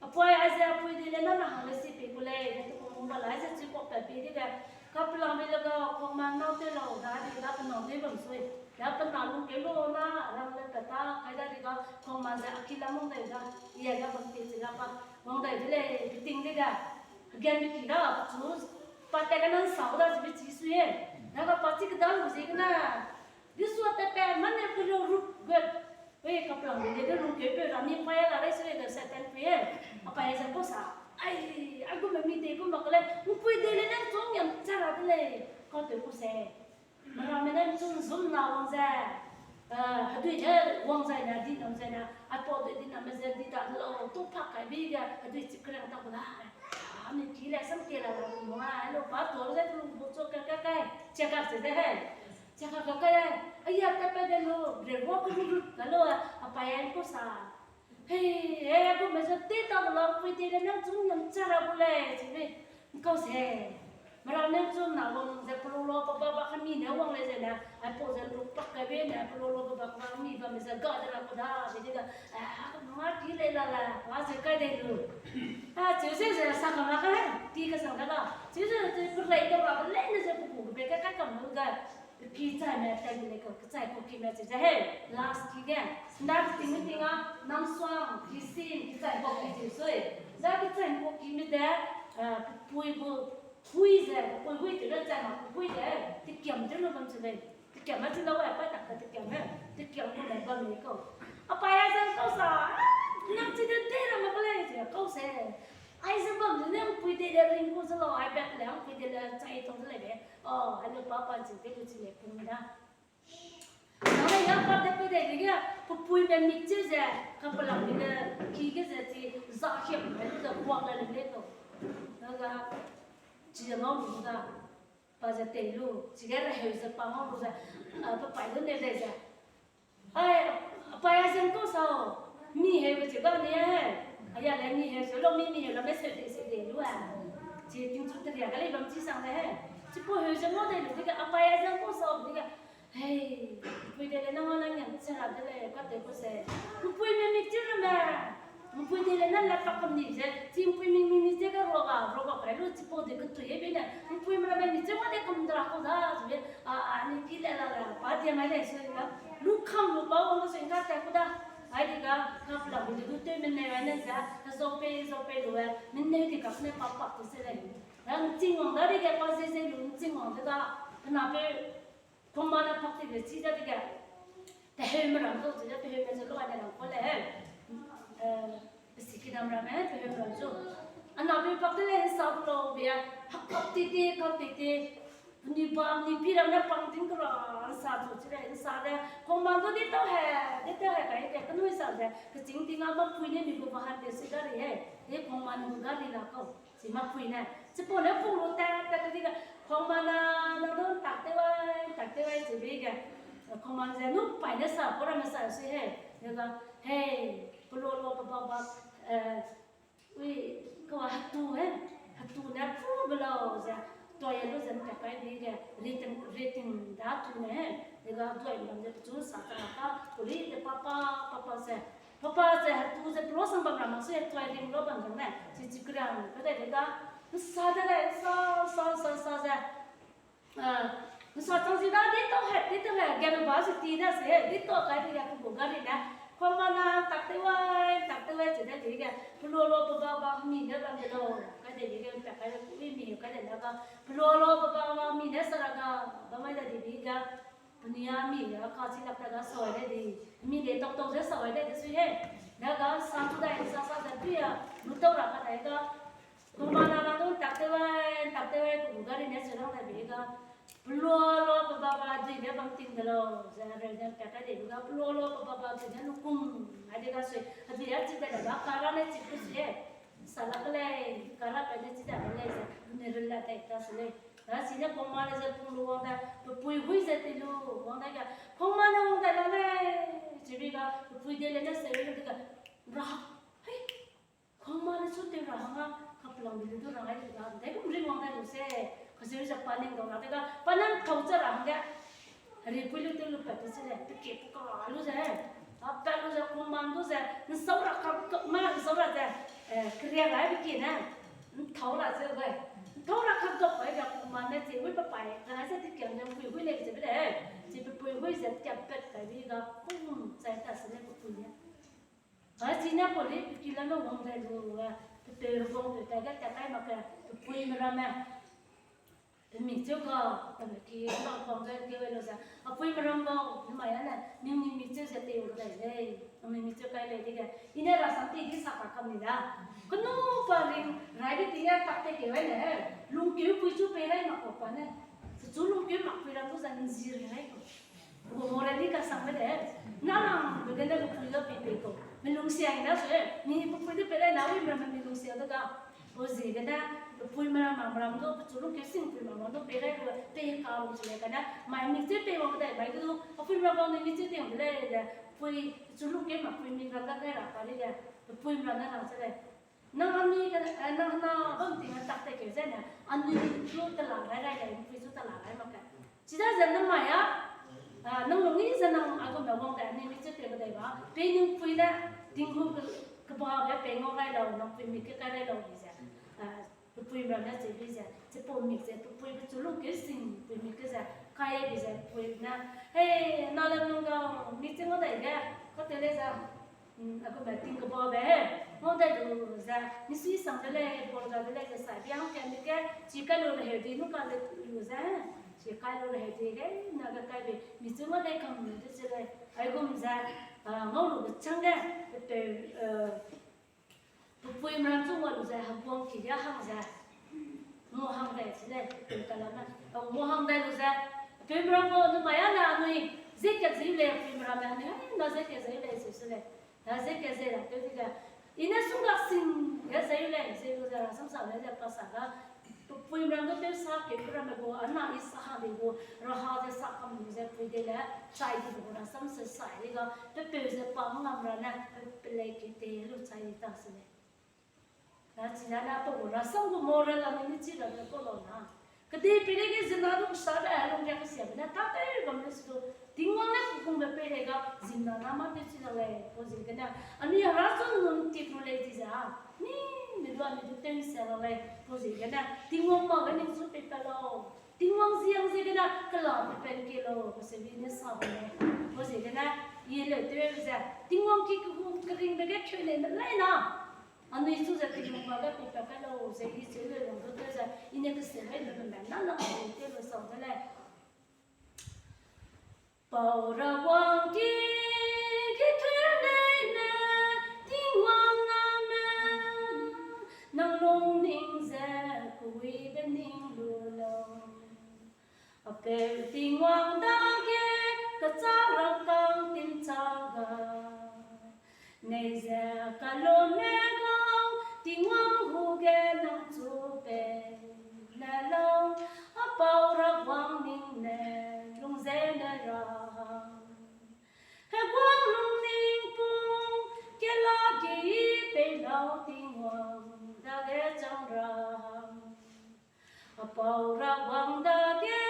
Apui aize apui dei le na na hang lesi pei gu lei, ne tukungbung ba la aize chi kau pat pei dege, kapelangbi le gau, kangman nâu tew lau, da di da pe nâu tew bam sui. Da pe na lungkeu lu na, rang le pat ta, kai da di ga, kangman ze a ki la mung dai da, i a ga bam pei chi la pa, mung dai de lei, beting dege. Again be ki da, chu, pa tat ka nang sau da, zibe chi sui e. Da ga pa chi keda lu ziegene. Di sua tat pe, mane pe lu rup gut. Pei kapelangbi le de lungkeupeu ra mi pai la lei sui de Satan pui e. Apai ze kau sa. Ai, aigume mi dei gu mak lei. Mpui dei le nang chu ngiam cha ra de lei. Kau tew ku se. Meramme ne nchun zum na wang ze. Eh, hedui ne wang zai na, di nam zai na. Aipau dui di nam ze di da de lau. Tu pak kai bi ge, hedui chi kerang ta gu la. A, mi ki le sam ke la la lu ma. Lu pa tu ze tu bu chu ka ka kai. Check up se de he. Chaka ka kai, aya tat pe de lu, re wa ku lu, ka lu, apai ai kau sa. Hei, hei, aigume ze te ta lu la, pui te le nang chu nang cha ra gu lei, chibe, kau se. Mera nang chu na wang ze pe lu lu pa ba ba ka mi ne wang lei ze le, aipau ze lu pak kai be ne, pe lu lu pa ba ka mi ba me ze ga de ra ku da, ze de da, a, ka ma ki lei la la, wa ze kai de lu. A, cheu ze ze sa ka ma ka, ti ka sang ka la. Cheu ze ze pe lei ka ba, pe lei ne ze pe ku, pe kai kai kam lu da. Kechai me tai de lei kau, kechai kau ki me chi ze he, last ki ge. Nda ting ting a, nang suang, ki sin, kechai kau ki chi sui. Za kechai kau ki me de, eh, pui gu, hui ze, pui hui te le chai ma, hui de, te kiam te lu bam chi lei. Te kiam ma chi la wa, pa tak te kiam he, te kiam lu lei bam lei kau. Apai a zang kau sa, ah, nang chi de de ra ma ka lei, chi kau se. Ai ze bam lu ne, pui de le ring ku ze lau, ai bak le, pui de le chai tong ze lei be. Oh, ai lu pa pa chi de lu chi lei pung da. Nang le ya pa de pe de ge, pe pui me mik che ze, ka pe lam ge, ki ge ze chi, za hiam me lu ze, kuak le le le to. Daga, chi ze ngau lu da. Pa ze tei lu, chi ge reheu ze pa ngau lu ze, a, pe pai lu ne le ze. Ai, pa ya zeng kau sau, mi heu be chi ga ne ya he. Aya le mi heu se lo mi, mi heu la me se de se de lu a. Chi ting chu te ya ga le bam chi sang le he. Chi pa heu ze ngau de lu de ga, a pa ya zeng kau sau de ga. Hei, pui de le nang a nang ngiam che ra de le, ka te ku se. Pui me mik che ra me. Mpui de le na la pa kam ni ze, chi mpui mi mi mi ze ga rua ga, rua ga kai lu, chipau de ketui e be ne, mpui meramme mi ze ma de kam dra kau da, ze be, a, a, ni ki le la la, pa de mai le, se ga, lu kam lu pa wang se ga ta ku da, ai di ga, ka pla mi de du te me ne ne ze, ka zo pe, zo pe lu e, me ne di ka ne pa pa tu se le. Ra nching wang da di ge pa ze ze lu nching wang de ga, pe na pe, Kongma ne pak ti de chi da di ge. Pe heu me ram zo, chi da pe heu me ze lu ai ne ram ko le heu. Eh, pe si ki dam ram e, pe heu me ram zo. Ana pe pak de le nsa bu lo be a, hak kap ti ti, kap ti ti. Ni ba, ni pi ram ne pang ting kera nsa zu chi le nsa de. Kongma du di tau he, di tau he kai ke, kenui sa ze. Keching ting a mapui ne mi gu ba han te si gari he. Di kongma ne gu gari la kau. Chi mapui ne, chipau ne pung lu tat tat di ga, Kongma na, na du ntak te wai, ntak te wai chi be ge. Kongma ze nu pai ne sa, pau ramme sa sui he. Ne ga, hei, pe lualuâ pe bak bak, eh, ui, kau a hetu he, hetu ne pu be lau ze, tuai lu ze ntak kai di ge, rating, rating da tu ne he. Ne ga duai bam ze pechu sa ta ka, kuli de papa, papa ze, Papa ze hetu ze pe luasang bam ra mak sui, tuai ring lu bam zang ne, chi chi keriang, pe dai de ga, nsa de le, nsa, nsa, nsa, nsa ze, ah, nsa chang zi da, di tau he, di tau he, ge me ba zi ti da se, di tau kai di ga, pe gu gari ne, Kongma na, tak te wai, tak te wai, chi de di ge, pe lualuâ pe bak bak mi ne bam de lau, kai de di ge, pe kai de, ui mi, kai de na ga, pe lualuâ pe bak bak mi ne sa ra ga, bam mai da di di ga, Penui a mi le ka chi lak ta ga sawai le di. Mi le tau tau ze sawai le di sui he. Ne ga sa tu dai sa sa ze pui a, lu tau ra ka dai ga. Kongma na na du ntak te wai, ntak te wai, pe gu gari ne se lang dai be ga. Pe lualuâ pe bak bak dui ne bam ting de lau. Ze re ne ntak kai de ga, pe lualuâ pe bak bak dui ne lu kum. Ai de ga sui, a dui a chi dai de ga, ka ra ne chi ku sui he. Sa lak lei, ka ra pe ne chi dai lei ze, ne rela dai ta se lei. Ra si ne Kongma le ze pung lu wang da, pe pui hui ze te lu wang da ga, Kongma ne wang dai la lei, chi bi ga, pe pui de le ne se lu de ga, ra, hei, Kongma ne chu te ra hang a, kapelang bi lu du ra ai de ga, dai gum ring wang dai lu se, ka se lu ze pa ning dau la de ga, pa nang kau ze ra hangge, Ri pui lu te lu pat te se le, pe ke pe ka lu ze, a pat lu ze, Kongma du ze, nsau ra ka gap ma, nsau ra ze, eh, keria gai pe ki ne, nthau ra ze gai, nthau ra ka gap gai ga Kongma ne chi, wi pe pai, ka ze ti kiam ze, pui hui le ze be le, chi pe pui hui ze, kiam pat kai bi ga, kum, chai ta se le pe pui ne. Ai, chi ne pau le, pe ki la me wang dai lu, eh, pe peu wang pe ta ge, ta kai mak ge, pe pui me ramme. Pe mi cheu ga, pe mi ki, bang bang ge, ge wai lu ze. A pui me ram ga, ni mai a ne, ning ni mi cheu ze te wang dai lei. Ning ni mi cheu kai lei di ge. I ne rasam ti di sa ka kam ni da. Kenu pa ring, rai di ting a tak te ke wai le. Lungkeu pui chu pei rai mak kau pa ne. Chu lungkeu mak pui ram du ze nzi ri rai kau. Gu mo rai di ka sang me de. Na lang, bu de ne gu pui ga pei pei kau. Mi lungsia i na su e. Mi gu pui de pei rai na wi me ram mi lungsia de ga. Pau ziegene, pe pui meram mak meram du, pechu lungkeu sing pui mak meram du, pei rai lu, pei ka lu chi lei kane, mai mi cheu pei wang dai, mai du, a pui meram bau ne mi cheu pei wang de lei le, pui, pechu lungkeu mak pui mi ram da kai ra pa lei le, pe pui meram ne nang chi lei. Nang anui ka, eh, nang na bam ting a tak te keu ze ne, anui chu tela rai rai lei, pui chu tela rai mak ke. Chidaze namai a, ah, nang lung i ze nang aigum na wang dai, anui mi cheu pei kedei ba, pei ningpui ne, tinghu ke, kebabe pei ngau gai lau, nang pui mi ke kai rai lau di ze. Ah, pe pui meram ne cheu di ze, chipau mik ze, pe pui pechu lungkeu sing, pui mik ke ze, kai di ze, pui ne, hei, na le nung ga, mi cheu ngau dai ge, ka te lei ze, Mm, aigumbe ting kebabe he, ngau dai lu ze, misui sang de lei, bor ga de lei ze, sai biang ke mi ke, chi kai lu reheu di, nu ka le lu ze, chi kai lu reheu di ge, na ge kai be, mi cheu ngau dai kam lu de chi lei, aigum ze, ah, ngau lu be chang ge, pe peu, eh, pe pui meram chu ngau lu ze, heguang ki ge hang ze, ngau hang dai chi lei, pe peu ka la me, ngau hang dai lu ze, pe pui meram ngau nu mai a ne anui, ze kat ze lei, pui meram ne anui, na ze kat ze lei, ze se lei. Na ze kat ze ra tew di ge. I ne sung gak sing ge ze lei, ze lu ze rasam sa lei ze pa sa ga. Pe pui meram du tew sa keu pe ramme gu, ana i sa hang di gu, raha ze sa kam lu ze pui de le, chai di gu rasam se sai di ga, pe peu ze pa ngam ra ne, pe, pe lei keu te lu chai di ta se lei. Na chi na na pe gu rasam gu moral anui mi chi ra ne kau lau na. Kedei peireige zena du kesa be, lungria kesiabe ne, tatew bam lu se du, Tingwang ne kehungbe peireige ziemmena mâ tewchi la lei, pau ziegene, anui hera chu nun tik lu lei di ze, mi, mi du anui du tew'nsia la lei, pau ziegene, Tingwang mâ ge ningchu peipat lau. Tingwang ziang ziegene kela peipat kie lau, kacheube ne sa bam lei. Pau ziegene, i leu tew ze, Tingwang ki kehung keringbe ge keu lei me lei na. Anui chu ze Tingwang mâ ge peipat kai lau ze i cheu lei lung du tew ze, i ne kese lei leu me na na anui tew lu sau de lei. Pau Rawang ki, ki teu nei ne, Tingwang name, nang lungning ze kuibe ning lu lau. Apeu Tingwang dage, kechâ rangkâng timchâ ga. Nei ze kalume gau, Tingwang hu ge nang chu pei ne lau, Apau Rawang ning ne lungzeu ne ra hang. Heguang lungning pung, kela ki pei lau Tingwang dage chang ra hang. Apau Rawang dage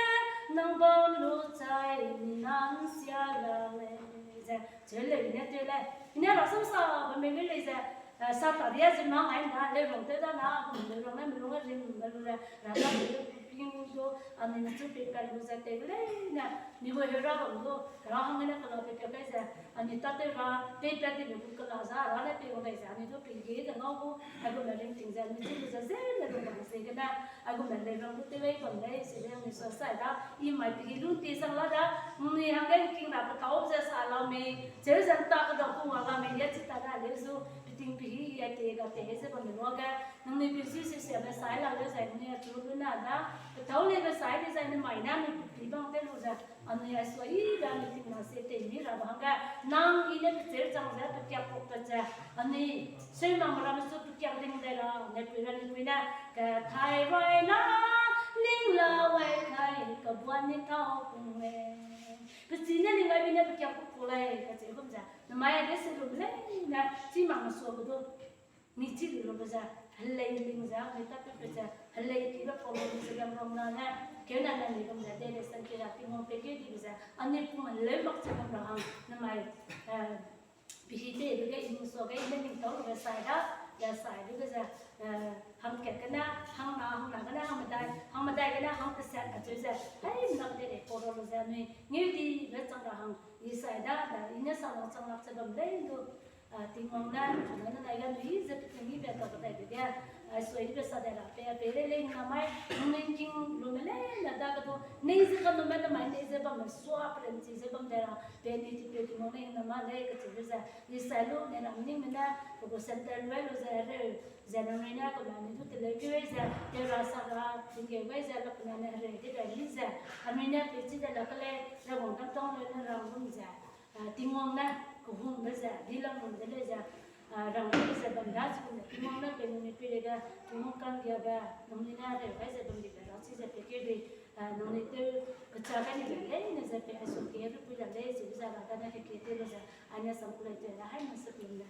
nang bam lu chai mi nang sia la lei ze, cheu lei i ne tew lei. I ne rasam sa bamme lei lei ze, eh, sa ta ria ze mang ai na, leu rang tew da na, leu rang ne melung rim me lu ze, rasam ping du, anui ne chu peipat lu ze tew lei ne, mi gu heu ra bam du, ra hangge ne kela peipat kai ze, anui tâtew ra, peipat dibe gu kela za, ra ne pei wang dai ze, anui du pei ge de ngau gu, aigumme ringting ze, anui chu lu ze, ze ne lu bam ziegene, aigumme leu rang du tew lei bam lei, ziegene anui sa sai da, i mai pei lu ti zang la da, nui hangge king ra petâu ze sa lau mei, cheu ze nta kedau pung wa la mei, lia chi ta da leu zu, peting pei i a te ga te ze bamme luage, nangnui pei zu se siabe sai la leu zai, nangnui achu lu na da, petâu leibe sai dezai ne mai ne anui pei bam tew lu ze, anui a suaibe anui ting na se tei mi rabe hangge, nang i ne pecheu chang ze, pekiak pukpat ze, anui, seunamme ramme su pekiak ling dai ra, ne pui ra ni pui ne, kethai rai na, ning la wai kai, kebuan ni tâu pung lei. Pechine ning gai bi ne pekiak puk puk lei, kacheu gum ze, namai a de se lu lei ne, chi mak me suabe du. Mi chi lu lube ze, helei ling ze, anui tâtewbe ze, helei kibe problem ze bam ram na ne, keu na ne ni gum ze, de le san ki ra, Tingwang pei keu dibe ze, anui pung heleu mak ze bam ra hang, namai, eh, pehî tewbe ge i ningsuage i ne ning tau lube sai da, le sai lube ze, eh, hangkat gene, hangna, hangna gene, hangmedai, hangmedai gene, hangteset kacheu ze, heimena de lei pau ra lu ze anui, ngeu dibe chang ra hang, i sai da, da, i ne sa wang chang lak ze bam lei du, Ah, Tingwang ne, chuna ne nai ga nui ze peting ibe ta kedaibe ge, ah, suaibe sa dai ra, pe, pe lei lei namai, ningking lume leine dage du, nei ze kanume namai nei ze bamme sua perenchi ze bam dai ra, pe ni ti pe Tingwang ne namai lei kacheube ze, i sai lu ne ra ningme ne, pe gu center lu lu ze reu, ze nangnui ne kena ni du teleu keu ze, tew ra sa ra, tingkeu gai ze, pe kena ne hereu de gai ni ze, anui ne peichi de la ke lei, Rawang dam tang leu ne rang gum ze. Ah, Tingwang ne, kehungbe ze, dilang lungbe lei ze, ah, rangbe ze bam da chigum ze, Tingwang ne pei nangnui peireige, Tingwang kanggiabe, nangnui ne reu gai ze bam dibe ra chi ze pe keu dui, ah, nangnui tew, kecha kai ni le leine ze pe aisu ke, pe pui la lei, chibe ze ra dane ke ke tew lu ze, aine sam ku lei tew le, haimena se pei le.